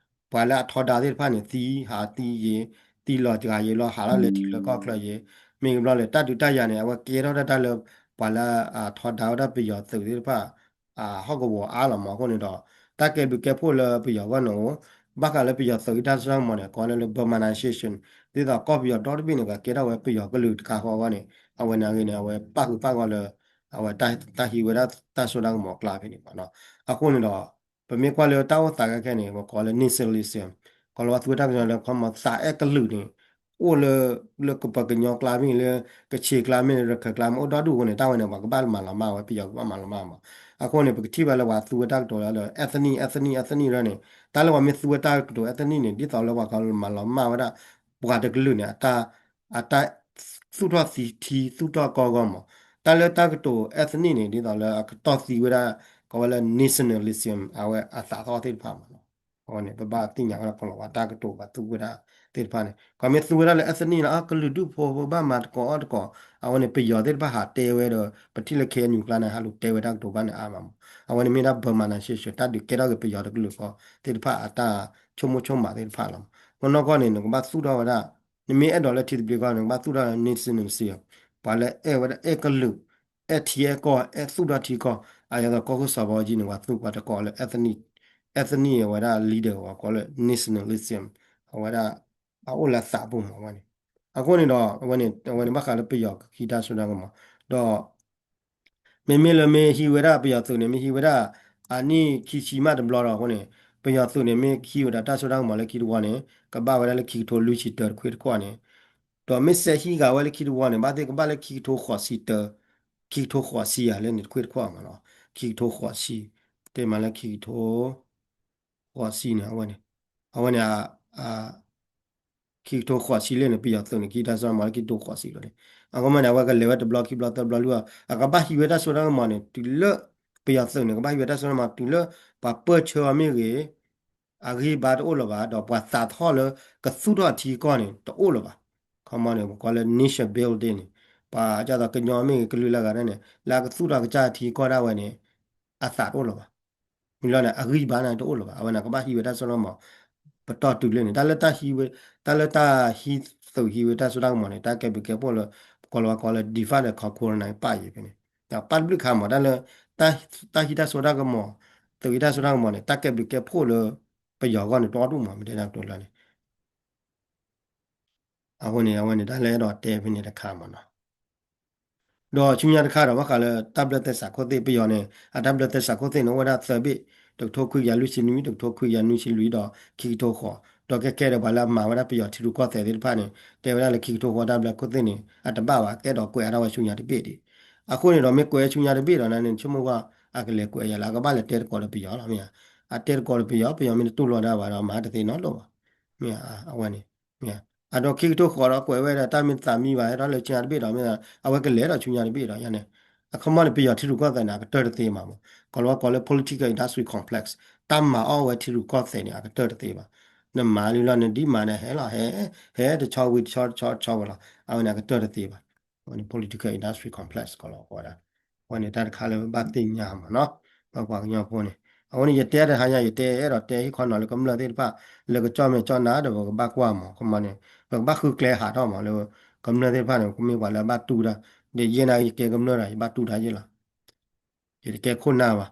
ပှၤလၢအထီဒါသ့ၣ်တဖၣ်န့ၣ် သံဟးသံယံၤ, သံလီၤစှၤယံၤလီၤ ဟးထီၣ်လၢထံချၢကီၢ်ချၢယံၤ, မ့ၢ်ကဘျီလၢ တၢ်ဒုးတၢ်ယၤန့ၣ် အဝဲကဲထီၣ်တၢ်တၢ်လၢ ပှၤလၢအထီဒါဝဲဒၣ်ပယီၤသုးသ့ၣ်တဖၣ် ဟီၣ်ကဝီၤအါလီၤမး. အဃိန့ၣ်ဒီး တၢ်ကဲဘျုးကဲဖှိၣ်လၢပယီၤအဂီၢ်န့ၣ်အိၣ်, ဘၣ်ဃးလၢပယီၤသုးဟံးတၢ်စိတၢ်ကမီၤန့ၣ် ကိးလၢ Burmanization ဒ်သိးကီၢ်ပယီၤဒီတဘ့ၣ်န့ၣ် ကကဲထီၣ်ဝဲပယီၤကလုာ်တခါဃီအဂီၢ်န့ၣ် အဝဲန့ၣ်အဂ့ၢ်န့ၣ် အဝဲပၣ်ဃုာ်ပၣ်ဂီၢ်လၢ အဝဲတၢ်ဟံးဝဲဒၣ်တၢ်စိတၢ်ကမီၤအကျါဖဲန့ၣ်မ့ၢ်နီၤ. အဃိန့ၣ်ဒီး ပမ့ၢ်ကွၢ်လၢတၢ်အိၣ်သးခဲခဲန့ၣ် ပကိးလၢ nationalism ကိးလီၤဝဲသူဝဲတၢ်ကစီၣ်လၢခီမီၤ သးအဲၣ်ကလုာ်န့ၣ် အိၣ်လၢ လၢကပှၤကညီကျါမ့ၢ်ဂ့ၤ လၢကခ့ၣ်ကျါမ့ၢ်ဂ့ၤ ရခဲၣ်ကျါမ့ၢ်အိၣ်ဒီဒူၣ်အဃိန့ၣ် တၢ်ဝဲန့ၣ် ပှၤကဘၣ်မၤလီၤမၢ်ဝဲ ပယီၤကဘၣ်မၤလီၤမၢ်မး. အဃိန့ၣ် ပကထံၣ်ဘၣ်လၢပှၤသူဝဲတၢ်ကတိၤလၢ ethnic ethnic ethnic ရၢန့ၣ် တၢ်လၢပှၤမ့ၢ်သူဝဲတၢ်ကတိၤ ethnic န့ၣ် ဒ်သိးလၢပှၤကမၤလီၤမၢ်ဝဲဒၣ် ပှၤတကလုာ်န့ၣ် အတၢ် အတၢ်သူၣ်ထီၣ်သံထံသူၣ်ထီၣ်ကီၢ်အဂီၢ်မး. တၢ်လၢတၢ်ကတိၤ ethnic န့ၣ် ဒ်သိးလၢအကတီၢ်သံဝဲဒၣ် ကိးဝဲလၢ nationalism အဝဲအသးသီၣ်သ့ၣ်တဖၣ်မးနီၤ. အဝဲန့ၣ် ပဘၣ်သ့ၣ်ညါဝဲဒၣ် ကိးလီၤဝဲတၢ်ကတိၤ ပှၤသူဝဲဒၣ်သ့ၣ်တဖၣ်န့ၣ် ပှၤမ့ၢ်သူဝဲဒၣ်လၢ ethnic လီၤ အကလုာ်ဒူၣ်ဖိ ပဘၣ်မၤသကိးအီၣ်သကိး အဝဲန့ၣ် ပယီၤသ့ၣ်တဖၣ်ဟးတဲဝဲဒီး ပထံၣ်လၢ KNU ကျါန့ၣ် ဟးလူၤတဲဝဲတၢ်ကတိၤဘၣ်န့ၣ်အါမးမး. အဝဲန့ၣ်မ့ၢ်ဒၣ် Burmanization တၢ်ဒုးကဲထီၣ်က့ၤပယီၤတကလုာ်ဃီသ့ၣ်တဖၣ် အတၢ်ဆိကမိၣ်ဆိကမးသ့ၣ်တဖၣ်လီၤ. မ့ၢ်နီၢ်ကီၢ်န့ၣ် နကဘၣ်သူၣ်ထီၣ်ဝဲဒၣ် နမ့ၢ်အဲၣ်ဒိးလၢထံသဘျ့ကီၢ် နကဘၣ်သူၣ်ထီၣ်လၢ nationalism ပှၤလၢအဲၣ်ဝဲဒၣ်အဲၣ်ကလုာ် အဲၣ်ထံအဲၣ်ကီၢ် အဲၣ်သူၣ်ထီၣ်ထံကီၢ် အယသကိးကီၢ်ခိၣ်စီၤဘီကၠံန့ၣ် ပှၤသူပှၤတကိးလၢ ethnic ethnic အဝဲဒၣ် leader ပှၤကိးလၢ nationalism အဝဲဒၣ် အအိၣ်လၢအသးပူၤမးဝဲန့ၣ်. အဃိန့ၣ်ဒီး အဝဲန့ၣ် အဝဲန့ၣ် ဘၣ်ဃးလၢပယီၤကဟံးတၢ်စိတၢ်ကမီၤ ဒီး မ့မ့ၢ်လၢမ့ၢ်ဟံးဝဲဒၣ်ပယီၤသုးန့ၣ် မ့ၢ်ဟံးဝဲဒၣ် အနံၣ်ခံဆံမးတဘျီဒီးအဃိန့ၣ် ပယီၤသုးန့ၣ် မ့ၢ်ဟံးဝဲဒၣ်တၢ်စိတၢ်ကမီၤလၢခံတဝီန့ၣ် ကဘၣ်ဝဲဒၣ်လၢခံကထိလွံၢ်ဆံတၢတခွ့ၣ်တခီန့ၣ် ဒီးမ့ၢ်စဲးဟံးဂၤဝဲလၢခံတဝီန့ၣ် ဘၣ်သ့ၣ်ကဘၣ်လၢခံကထိဃိးဆံတၢ ခံကထိဃိးဆံယၤလၢန့ၣ်တခွ့ၣ်တခီမးနီၤ ခံကထိဃိးဆံ တဲမးလၢခံကထိ ဃိးဆံန့ၣ် အဝဲန့ၣ် အဝဲန့ၣ် ခံကထိဃိးဆံလၢန့ၣ် ပယီၤသုးန့ၣ် ကဟံးတၢ်စိတၢ်ကမီၤလၢခံကထိဃိးဆံလီၤန့ၣ် အဃိမ့ၢ်န့ၣ် အဝဲကလဲၤဝဲတဘျီခံဘျီသၢဘျီလွံၢ်ဘျီ အကဘၣ်ဟံးဝဲတၢ်စိတၢ်ကမီၤန့ၣ် တုၤလၢ ပယီၤသုးန့ၣ် ကဘၣ်ဟံးဝဲတၢ်စိတၢ်ကမီၤတုၤလၢ ပှၤပၢၢ်ဆၢအီၤမ့ၢ်ဂ့ၤ အဂံၢ်ဘါတအိၣ်လၢၤဘၣ် ဒီးပှၤသးထီၣ်လၢကသူၣ်ထီၣ်ထံကီၢ်န့ၣ် တအိၣ်လၢၤဘၣ်. ခီမီန့ၣ် ပကိးလၢ nation building န့ၣ် ပှၤကၢ်သိးကညီမ့ၢ်ဂ့ၤ ကလုာ်လၢဂၤဒၣ်န့ၣ် လၢအကသူၣ်ထီၣ်ကစၢ်ထံကီၢ်ဒၣ်ဝဲန့ၣ် အသးတအိၣ်လၢၤဘၣ်. မ့ၢ်လီၤန့ၣ် အဂံၢ်ဘါန့ၣ်တအိၣ်လၢၤဘၣ်. အဝဲန့ၣ် ကဘၣ်ဟံးဝဲတၢ်စိတၢ်ကမီၤ ပတီၢ်တုၤလၢန့ၣ် တၢ်လၢတၢ်ဟံးဝဲ တၢ်လၢတၢ်ဟံးသုးဟံးဝဲတၢ်စိတၢ်ကမီၤန့ၣ် တၢ်ကဲဘျုးကဲဖှိၣ်လၢ ပကိးလၢပှၤကိးလၢ divide and conquer န့ၣ် ပၣ်ယံၤဖဲန့ၣ် ပၣ်တဘျုးခါမး တၢ်လၢ တၢ်ဟံးတၢ်စိတၢ်ကမီၤ သုးဟံးတၢ်စိတၢ်ကမီၤန့ၣ် တၢ်ကဲဘျုးကဲဖှိၣ်လၢ ပယီၤအဂီၢ်န့ၣ် တအိၣ်ဒူၣ်မး မ့ၢ်တဲဒၣ်ကတိၤလၢန့ၣ် အဃိန့ၣ် အဝဲန့ၣ် တၢ်လၢအဲၣ်ဒိးတဲဖဲန့ၣ်တခါမးနီၤ. ဒီးဆူညါတခါဒီး ဘၣ်ဃးလၢတၢ်ဘျၢသဲစးခိၣ်သ့ၣ် ပယီၤန့ၣ် အတၢ်ဘျၢသဲစးခိၣ်သ့ၣ်န့ၣ် အိၣ်ဝဲဒၣ်သၢဘ့ၣ်, တကထိခွံကယၤလွံၢ်ဆံနွံ, တကထိခွံကယၤနွံဆံလွံၢ်ဒီး ခံကထိဃိး, ဒီးခဲခဲဒီးပှၤလၢအမၤဝဲဒၣ်ပယီၤထံရူၢ်ကီၢ်သဲးသ့ၣ်တဖၣ်န့ၣ် တဲဝဲဒၣ်လၢခံကထိဃိးတၢ်ဘျၢခိၣ်သ့ၣ်န့ၣ် အတဘၣ်ဘၣ် ကအဲၣ်ဒိးကွဲးအါထီၣ်ဝဲဆူညါတဘ့ၣ်ဒံး. အဃိန့ၣ်ဒီး မ့ၢ်ကွဲးဆူညါတဘ့ၣ်ဒီးန့ၣ် ဆိကမိၣ်ကွၢ် အကလဲၤကွဲးယၤလၢ အကဘၣ်လဲၤတဲသကိးဒီးပယီၤလီၤ မ့ၢ်ဧါ. အတဲသကိးဒီးပယီၤ ပယီၤမ့ၢ်တတူၢ်လိာ်ဒၣ်ဘၣ်ဒီး မၤတသ့နီတလိာ်ဘၣ်. မ့ၢ်ဧါ အဝဲန့ၣ် မ့ၢ်ဧါ. အဒိ ခံကထိဃိးဒီးကွဲးဝဲဒၣ် တၢ်မ့ၢ်သးမံဘၣ် ဟဲထီၣ်လၢဆူညါတဘ့ၣ်ဒီး မ့ၢ်ဧါ အဝဲကလဲၤဒီးဆူညါတဘ့ၣ်ဒီး ယၤန့ၣ် အခီမီန့ၣ် ပယီၤထံရူၢ်ကီၢ်သဲးန့ၣ် အကတၢၢ်တသ့ဘၣ်မး. ကိးလီၤဝဲကိးလၢ political industry complex တၢ်မၤအီၣ်ဝဲထံရူၢ်ကီၢ်သဲးန့ၣ် အကတၢၢ်တသ့ဘၣ်. နမၤလံလီၤ နဒ်မၤန့ၣ် ဟဲလီၤ ဟဲ ဟဲတဆီဝံၤတဆီတဆီတဆီဝဲလီၤ. အဝဲန့ၣ် အကတၢၢ်တသ့ဘၣ်. အဝဲန့ၣ် political industry complex ကိးလီၤဝဲဒၣ် အဝဲန့ၣ်တၢ်တခါလၢပဘၣ်သ့ၣ်ညါမးနီၤ ပပှၤကညီဖိန့ၣ်. အဃိန့ၣ် ယတဲတဟါညါ ယတဲအဲၣ်ဒိးတဲဟ့ၣ်ခီနီၤလၢကမျၢၢ်သ့ၣ်တဖၣ် လၢကကၠီၣ်မဲာ်ကၠီၣ်နါဒီး ပကဘၣ်ကွၢ်မး ခီမီန့ၣ် ပကဘၣ်ဃုကျဲဟးထီၣ်မးလၢ ကမျၢၢ်သ့ၣ်တဖၣ်န့ၣ် ကမ့ၢ်ပှၤလၢအဘၣ်တူၢ်တၢ် ဒီးယဲနာ်က့ ယကဲကမျၢၢ်ဒီး ယဘၣ်တူၢ်တၢ်ယဲလီၤ. ယတကဲခိၣ်နၢ်ဘၣ်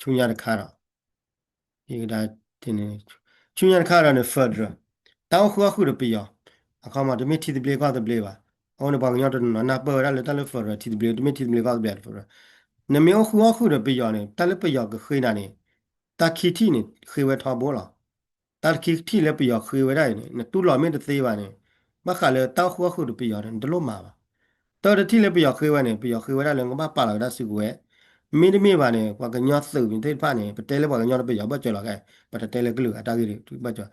ဆူညါတခါဒီး ဆူညါတခါဒီးန့ၣ် federal တၢ်အိၣ်ဃုာ်အီၣ်ဃုာ်ဒီးပယီၤ အခီမီ တမ့ၢ်ထံသဘျ့ကီၢ်သဘျ့ဘၣ်. အဃိန့ၣ် ပှၤကညီတနီၤနၢ်ပၢၢ်ဝဲဒၣ်လၢတၢ်လၢ federal ထံသဘျ့ တမ့ၢ်ထံသဘျ့ကီၢ်သဘျ့ federal နမ့ၢ်အိၣ်ဃုာ်အီၣ်ဃုာ်ဒီးပယီၤန့ၣ် တၢ်လၢပယီၤကဃ့နၤန့ၣ် တၢ်ခံထံၣ်န့ၣ် ဃ့ဝဲထီဘိလီၤ. တၢ်ခံထံၣ်လၢပယီၤဃ့ဝဲဒၣ်အံၤန့ၣ် နတူၢ်လိာ်မ့ၢ်တသ့ဘၣ်န့ၣ် ဘၣ်ဃးလၢတၢ်အိၣ်ဃူအိၣ်ဃုာ်ဒီးပယီၤန့ၣ် နတလိၣ်မၤဘၣ်. တၢ်တထံၣ်လၢပယီၤဃ့ဝဲန့ၣ် ပယီၤဃ့ဝဲဒၣ်လၢကဘၣ်ပာ်လီၤက့ၤတၢ်စုကဝဲၤ, မ့တမ့ၢ်ဘၣ်န့ၣ် ပှၤကညီသုးသ့ၣ်တဖၣ်န့ၣ် ပတဲလၢပှၤကညီဒီးပယီၤဘၢၣ်စၢၤလီၤခဲ, ပတတဲလၢကလုာ်အတၢ်ဂ့ၢ်ဘၢၣ်စၢၤ,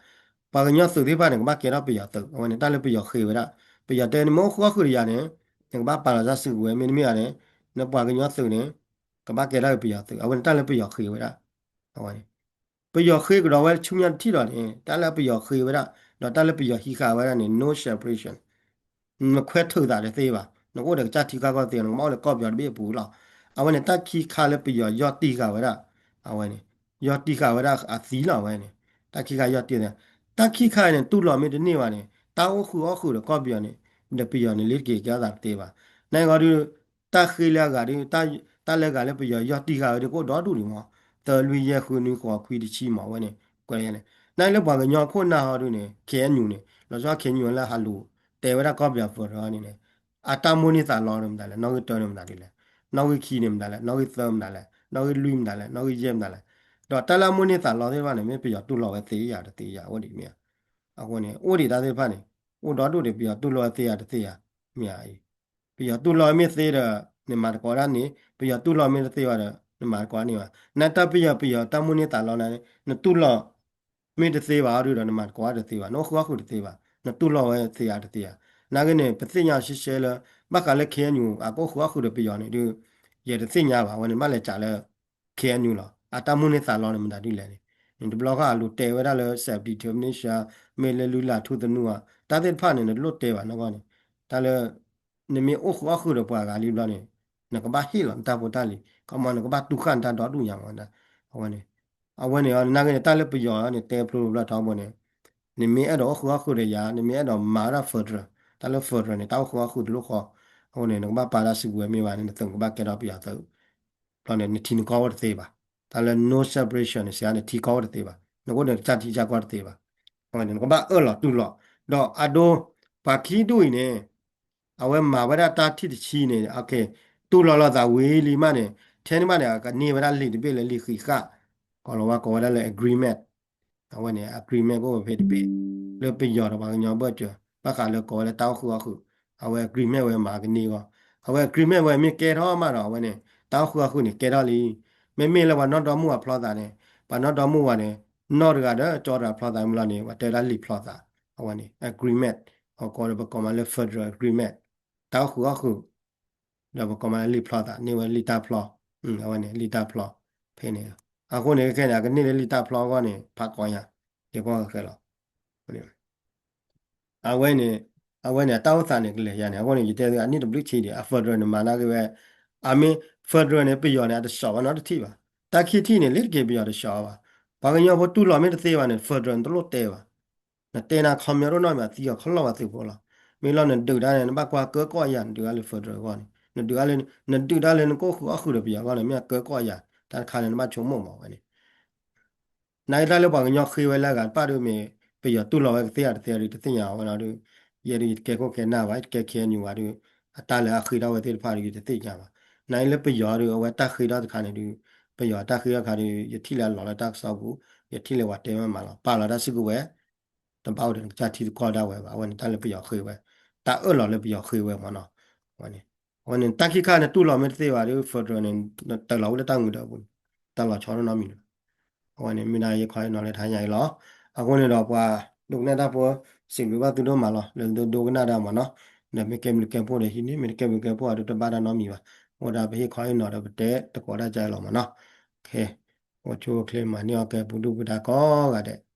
ပှၤကညီသုးသ့ၣ်တဖၣ်န့ၣ် ကဘၣ်ကဲထီၣ်ပယီၤသုး, အဝဲန့ၣ် တၢ်လၢပယီၤဃ့ဝဲဒၣ်, ပယီၤတဲနမ့ၢ်အိၣ်ဃူအိၣ်ဃုာ်ဒီးယၤန့ၣ် နကဘၣ်ပာ်လီၤတၢ်စုကဝဲၤ, မ့တမ့ၢ်ဘၣ်န့ၣ် နပှၤကညီသုးန့ၣ် ကဘၣ်ကဲထီၣ်က့ၤပယီၤသုး, အဝဲန့ၣ်တၢ်လၢပယီၤဃ့ဝဲဒၣ်, အဝဲန့ၣ် ပယီၤဃ့ကဒီးဝဲဆူညါတထံၣ်ဒီးန့ၣ် တၢ်လၢပယီၤဃ့ဝဲဒၣ် ဒီးတၢ်လၢပယီၤဟံးဃာ်ဝဲဒၣ်န့ၣ် no separation, နခွဲးထုးသးတသ့ဘၣ်, နကအိၣ်ဒီးကစၢ်ထံကီၢ်ကီၢ်သ့ နကဘၣ်အိၣ်လၢကီၢ်ပယီၤတဘ့ၣ်အပူၤလီၤ. အဝဲန့ၣ် တၢ်ခံခါလၢပယီၤယီၢ်တံၢ်ဃာ်ဝဲဒၣ်, အဝဲန့ၣ် ယီၢ်တံၢ်ဃာ်ဝဲဒၣ်အသံလီၤ အဝဲန့ၣ်, တၢ်ခံခါယီၢ်တံၢ်သ့, တၢ်ခံခါအံၤန့ၣ် တူၢ်လိာ်မ့ၢ်တန့ၢ်ဘၣ်န့ၣ် တၢ်အိၣ်ဃူအိၣ်ဃုာ်ဒီးကီၢ်ပယီၤန့ၣ် ဒီးပယီၤန့ၣ် လ့ၤတက့ၤကဲထီၣ်သးတသ့ဘၣ်. နဂီၢ်ဒုး တၢ်ဃ့လၢအဂၤဒုး တၢ်လၢအဂၤလၢပယီၤယီၢ်တံၢ်ဃာ်ဝဲဒုး ကအိၣ်ဒီဒူၣ်ဒံးမး, သၢလွံၢ်ယဲၢ်ဃုနွံဃိးခွံတဆံမး အဝဲန့ၣ် ကွဲးန့ၣ်, နလၢပှၤကညီခိၣ်နၢ်ဟီဒုးန့ၣ် ခ့ၣ်အဲၣ်ယူၣ်န့ၣ် လီၤဆီခ့ၣ်အဲၣ်ယူၣ်လၢဟးလူၤ တဲဝဲဒၣ်ကီၢ်ပယီၤ federal န့ၣ်န့ၣ် အတၢ်မိၣ်န့ၢ်သးလီန့ၣ်မတၤလဲၣ်, နီၣ်ဂံၢ်တၢန့ၣ်မတၤလဲၣ်, နီၣ်ဂံၢ်ခံန့ၣ်မတၤလဲၣ်, နီၣ်ဂံၢ်သၢမတၤလဲၣ်, နီၣ်ဂံၢ်လွံၢ်မတၤလဲၣ်, နီၣ်ဂံၢ်ယဲၢ်မတၤလဲၣ်, ဒီးတၢ်လၢအမိၣ်န့ၢ်သးလီသ့ၣ်တဖၣ်န့ၣ် မ့ၢ်ပယီၤတူၢ်လိာ်ဝဲသ့ယၤတသ့ယၤ အိၣ်ဒံးမ့ၢ်ဧါ. အဃိန့ၣ် အိၣ်ဒံးတၢ်သ့ၣ်တဖၣ်န့ၣ် အိၣ်ဒီဒူၣ်ဒံး ပယီၤတူၢ်လိာ်ဝဲသ့ယၤတသ့ယၤ မ့ၢ်ဧါအံၤ, ပယီၤတူၢ်လိာ်မ့ၢ်သ့ဒီး နမၤတကိးဒၣ်န့ၣ်, ပယီၤတူၢ်လိာ်မ့ၢ်တသ့ဘၣ်ဒီး နမၤတကိးန့ၣ်ဘၣ်. နတၢ်ပယီၤ ပယီၤတၢ်မိၣ်န့ၢ်သးလီန့ၣ် နတူၢ်လိာ် မ့ၢ်တသ့ဘၣ်အီၤဒုးဒီး နမၤတကိးတသ့ဘၣ်, နအိၣ်ဃူအိၣ်ဃုာ်တသ့ဘၣ်, နတူၢ်လိာ်ဝဲသ့ယၤတသ့ယၤ. နာ်က့န့ၣ် ပသ့ၣ်ညါအီၤရှဲရှဲလၢ ဘၣ်ဃးလၢ ခ့ၣ်အဲၣ်ယူၣ် အကအိၣ်ဃူအိၣ်ဃုာ်ဒီးပယီၤန့ၣ်ဒုး ယတသ့ၣ်ညါဘၣ်. အဝဲန့ၣ် ဘၣ်လဲၤစးလၢ ခ့ၣ်အဲၣ်ယူၣ်လီၤ. အတၢ်မိၣ်န့ၢ်သးလီန့ၣ် မတၤဒ်လဲၣ်န့ၣ်, န့ၣ်တဘျီဃီအလိၤတဲဝဲဒၣ်လၢ self determination မ့ၢ်လၢလုၢ်လၢ်ထူသနူဧါ, တၢ်သ့ၣ်တဖၣ်န့ၣ် နတလိၣ်တဲဘၣ်နီၢ်ကီၢ်န့ၣ်, တၢ်လၢ နမ့ၢ်အိၣ်ဃူအိၣ်ဃုာ်ဒီးပှၤဂၤလံဘျီန့ၣ် နကဘၣ်ဟ့ၣ်လီၤနတၢ်ဖိတၢ်လံၤ, ခီမီ နကဘၣ်တူၢ်ဃာ်နတၢ်ဒီဒူၣ်ညါမး. အဝဲန့ၣ် အဝဲန့ၣ် နာ်က့န့ၣ် တၢ်လၢပယီၤန့ၣ် တဲဖျိဖျိဘျီထီဘိန့ၣ်, နမ့ၢ်အဲၣ်ဒိးအိၣ်ဃူအိၣ်ဃုာ်ဒီးယၤ, နမ့ၢ်အဲၣ်ဒိးမၤဝဲဒၣ် federal, တၢ်လၢ federal န့ၣ် တၢ်အိၣ်ဃူအိၣ်ဃုာ်တလိၣ်ဃီ, အဃိန့ၣ် နကဘၣ်ပာ်တၢ်စုကဝဲၤမ့ၢ်ဘၣ်န့ၣ် နသုးကဘၣ်ကဲထီၣ်ပယီၤသုး ဘျီန့ၣ် နထံနကီၢ်အိၣ်တသ့ဘၣ်. တၢ်လၢ no separation န့ၣ် စံးအါန့ၣ် ထံကီၢ်အိၣ်တသ့ဘၣ်, နကအိၣ်ဒီးကစၢ်ထံကစၢ်ကီၢ်တသ့ဘၣ်. အဝဲန့ၣ် နကဘၣ်အၢၣ်လီၤတူၢ်လိာ်, ဒီးအဒိ ပှၤခံဒူၣ်အံၤန့ၣ် အဝဲမၤဝဲဒၣ်တၢ်ထံၣ်တဆံန့ၣ် တူၢ်လိာ်လိာ်သးဝံၤလံမးန့ၣ် ထဲန့ၣ်ဘၣ်န့ၣ် အကန့ၢ်ဝဲဒၣ်လံာ်တဘ့ၣ်လၢလံာ်ဃံးဃာ်, ကီၢ်လီၤဝါကိးဝဲဒၣ်လၢ agreement အဝဲန့ၣ် agreement ကအိၣ်ဝဲဖဲတဘ့ၣ် လၢပယီၤဒီးပှၤကညီဘၢၣ်စၢၤ ဘၣ်ဃးလၢကိးဝဲလၢတၢ်အိၣ်ဃူအိၣ်ဃုာ်, အဝဲ agreement ဝဲမၤကန့ၢ်အဂီၢ်, အဝဲ agreement ဝဲမ့ၢ်ကဲထီၣ်မးဒီး အဝဲန့ၣ် တၢ်အိၣ်ဃူအိၣ်ဃုာ်န့ၣ် ကဲထီၣ်လံ. မ့မ့ၢ်လၢပှၤနီၢ်ဒီမါဝၤဖျီသးန့ၣ်, ပှၤနီၢ်ဒီမါဝၤန့ၣ် နီၢ်တဂၤဒီးကၠီတဂၤဖျီသးမ့ၢ်လီၤန့ၣ် ပှၤတဲဝဲဒၣ်လံာ်ဖျီသး, အဝဲန့ၣ် agreement အကိးဒီးပကိးမးလၢ federal agreement တၢ်အိၣ်ဃူအိၣ်ဃုာ် ဒီးပကိးမးလၢလံာ်ဖျီသး န့ၢ်ဝဲလံာ်တၢ်ဖျီ, အဝဲန့ၣ် လံာ်တၢ်ဖျီ ဖဲန့ၣ်, အဃိန့ၣ် ခဲန့ၣ် အကန့ၢ်လၢလံာ်တၢ်ဖျီအဂီၢ်န့ၣ် ဖးကီညါ, ယကွၢ်ဃဲလီၤ. အဝဲန့ၣ်, အဝဲန့ၣ် အတၢ်အိၣ်သးန့ၣ်ကလဲၤယါန့ၣ် အဃိန့ၣ် ယတဲသုအနံၣ်တဘျုးဆံဒံး အ federal န့ၣ်မၤနာ်က့ဝဲ, အမ့ၢ် federal န့ၣ် ပယီၤန့ၣ် အတစီၤဘၣ်နီတထံၣ်ဘၣ်, တၢ်ခံထံၣ်န့ၣ် လ့ၤတက့ၤပယီၤတစီၤဘၣ်, ပှၤကညီဖိတူၢ်လိာ်မ့ၢ်တသ့ဘၣ်န့ၣ် federal န့ၣ် တလိၣ်တဲဘၣ် နတဲနၤခီပညီဒိၣ်နီၢ်မး အသံအီၤခီလီၢ်ဝဲသုးဖိလီၤ. မ့ၢ်လီၤနဒုးတၢ်န့ၣ် နဘၣ်ကွၢ်ကၢကီၢ်ယၤ နဒုးတၢ်လၢ federal အဂီၢ်န့ၣ် နဒုးတၢ်လၢ နဒုးတၢ်လၢနကအိၣ်ဃူအိၣ်ဃုာ်ဒီးပယီၤအဂီၢ်န့ၣ် မ့ၢ်အကၢကီၢ်ယၤ တၢ်တခါန့ၣ် နဘၣ်ဆိကမိၣ်မးဝဲန့ၣ် နာ်က့တၢ်လၢပှၤကညီဃ့ဝဲလၢအဂၤတဖၣ်ဒုးမ့ၢ် ပယီၤတူၢ်လိာ်ဝဲကသ့ဧါတသ့ဧါဒုး တသ့ၣ်ညါဝဲလီၤဒုး, ယဲဒုးယတကဲခိၣ်ကဲနၢ်ဘၣ် ယတကဲ ခ့ၣ်အဲၣ်ယူၣ် ဘၣ်ဒုး, အတၢ်လၢအဃ့ထီၣ်ဝဲသ့ၣ်တဖၣ်ဒုး ယတသ့ၣ်ညါဘၣ်. နာ်က့လၢပယီၤဒုး အဝဲတၢ်ဃ့ထီၣ်တခါန့ၣ်ဒုး, ပယီၤတၢ်ဃ့ထီၣ်တခါဒုး ယထံၣ်လၢအလီၤလၢတၢ်ကစီၣ်ပူၤ, ယထံၣ်လၢပှၤတဲမ့ၢ်မးလီၤ ပာ်လီၤတၢ်စုကဝဲၤ တဘၣ်အိၣ်ဒီးနကစၢ်ထံကီၢ်ဒၣ်ဝဲဘၣ်. အဝဲန့ၣ်တၢ်လၢပယီၤဃ့ဝဲ, တၢ်အၢၣ်လီၤလၢပယီၤဃ့ဝဲမးနီၤ. အဝဲန့ၣ် အဝဲန့ၣ် တၢ်ခံခါန့ၣ် တူၢ်လိာ်မ့ၢ်တသ့ဘၣ်ဒီး federal န့ၣ် နတၢ်လီၤဝဲလၢတၢ်မုာ်ဒၢးပူၤန့ၣ် တၢ်လီၤဆီနီတမံၤလီၤ. အဝဲန့ၣ် မ့ၢ်ဒၣ်ယခီယနီၤလၢတဟါညါအံၤလီၤ. အဃိန့ၣ်ဒီးပှၤဒိကနၣ်တၢ်ဖိ စံးဘျုးဘၣ်သုဒိၣ်မးလီၤ လၢသုဒိကနၣ်တၢ်မးနီၤ. ဒီးမ့ၢ်ကဲဘျုးကဲဖှိၣ်ဒီးဟံးန့ၢ် မ့ၢ်တကဲဘျုးကဲဖှိၣ်အဒုး တဘၣ်တၢ်နီတမံၤဘၣ်. အိၣ်ဒၣ်ပဟ့ၣ်ခီဟ့ၣ်နီၤဒီးပတဲတကိးဒၣ်ကါလီၤမးနီၤ. အိၣ်ဆူၣ်အိၣ်ချ့မၤန့ၢ်အီၣ်ကဲပူၤဒုၣ်ပူၤဒါကိးဂၤဒဲး.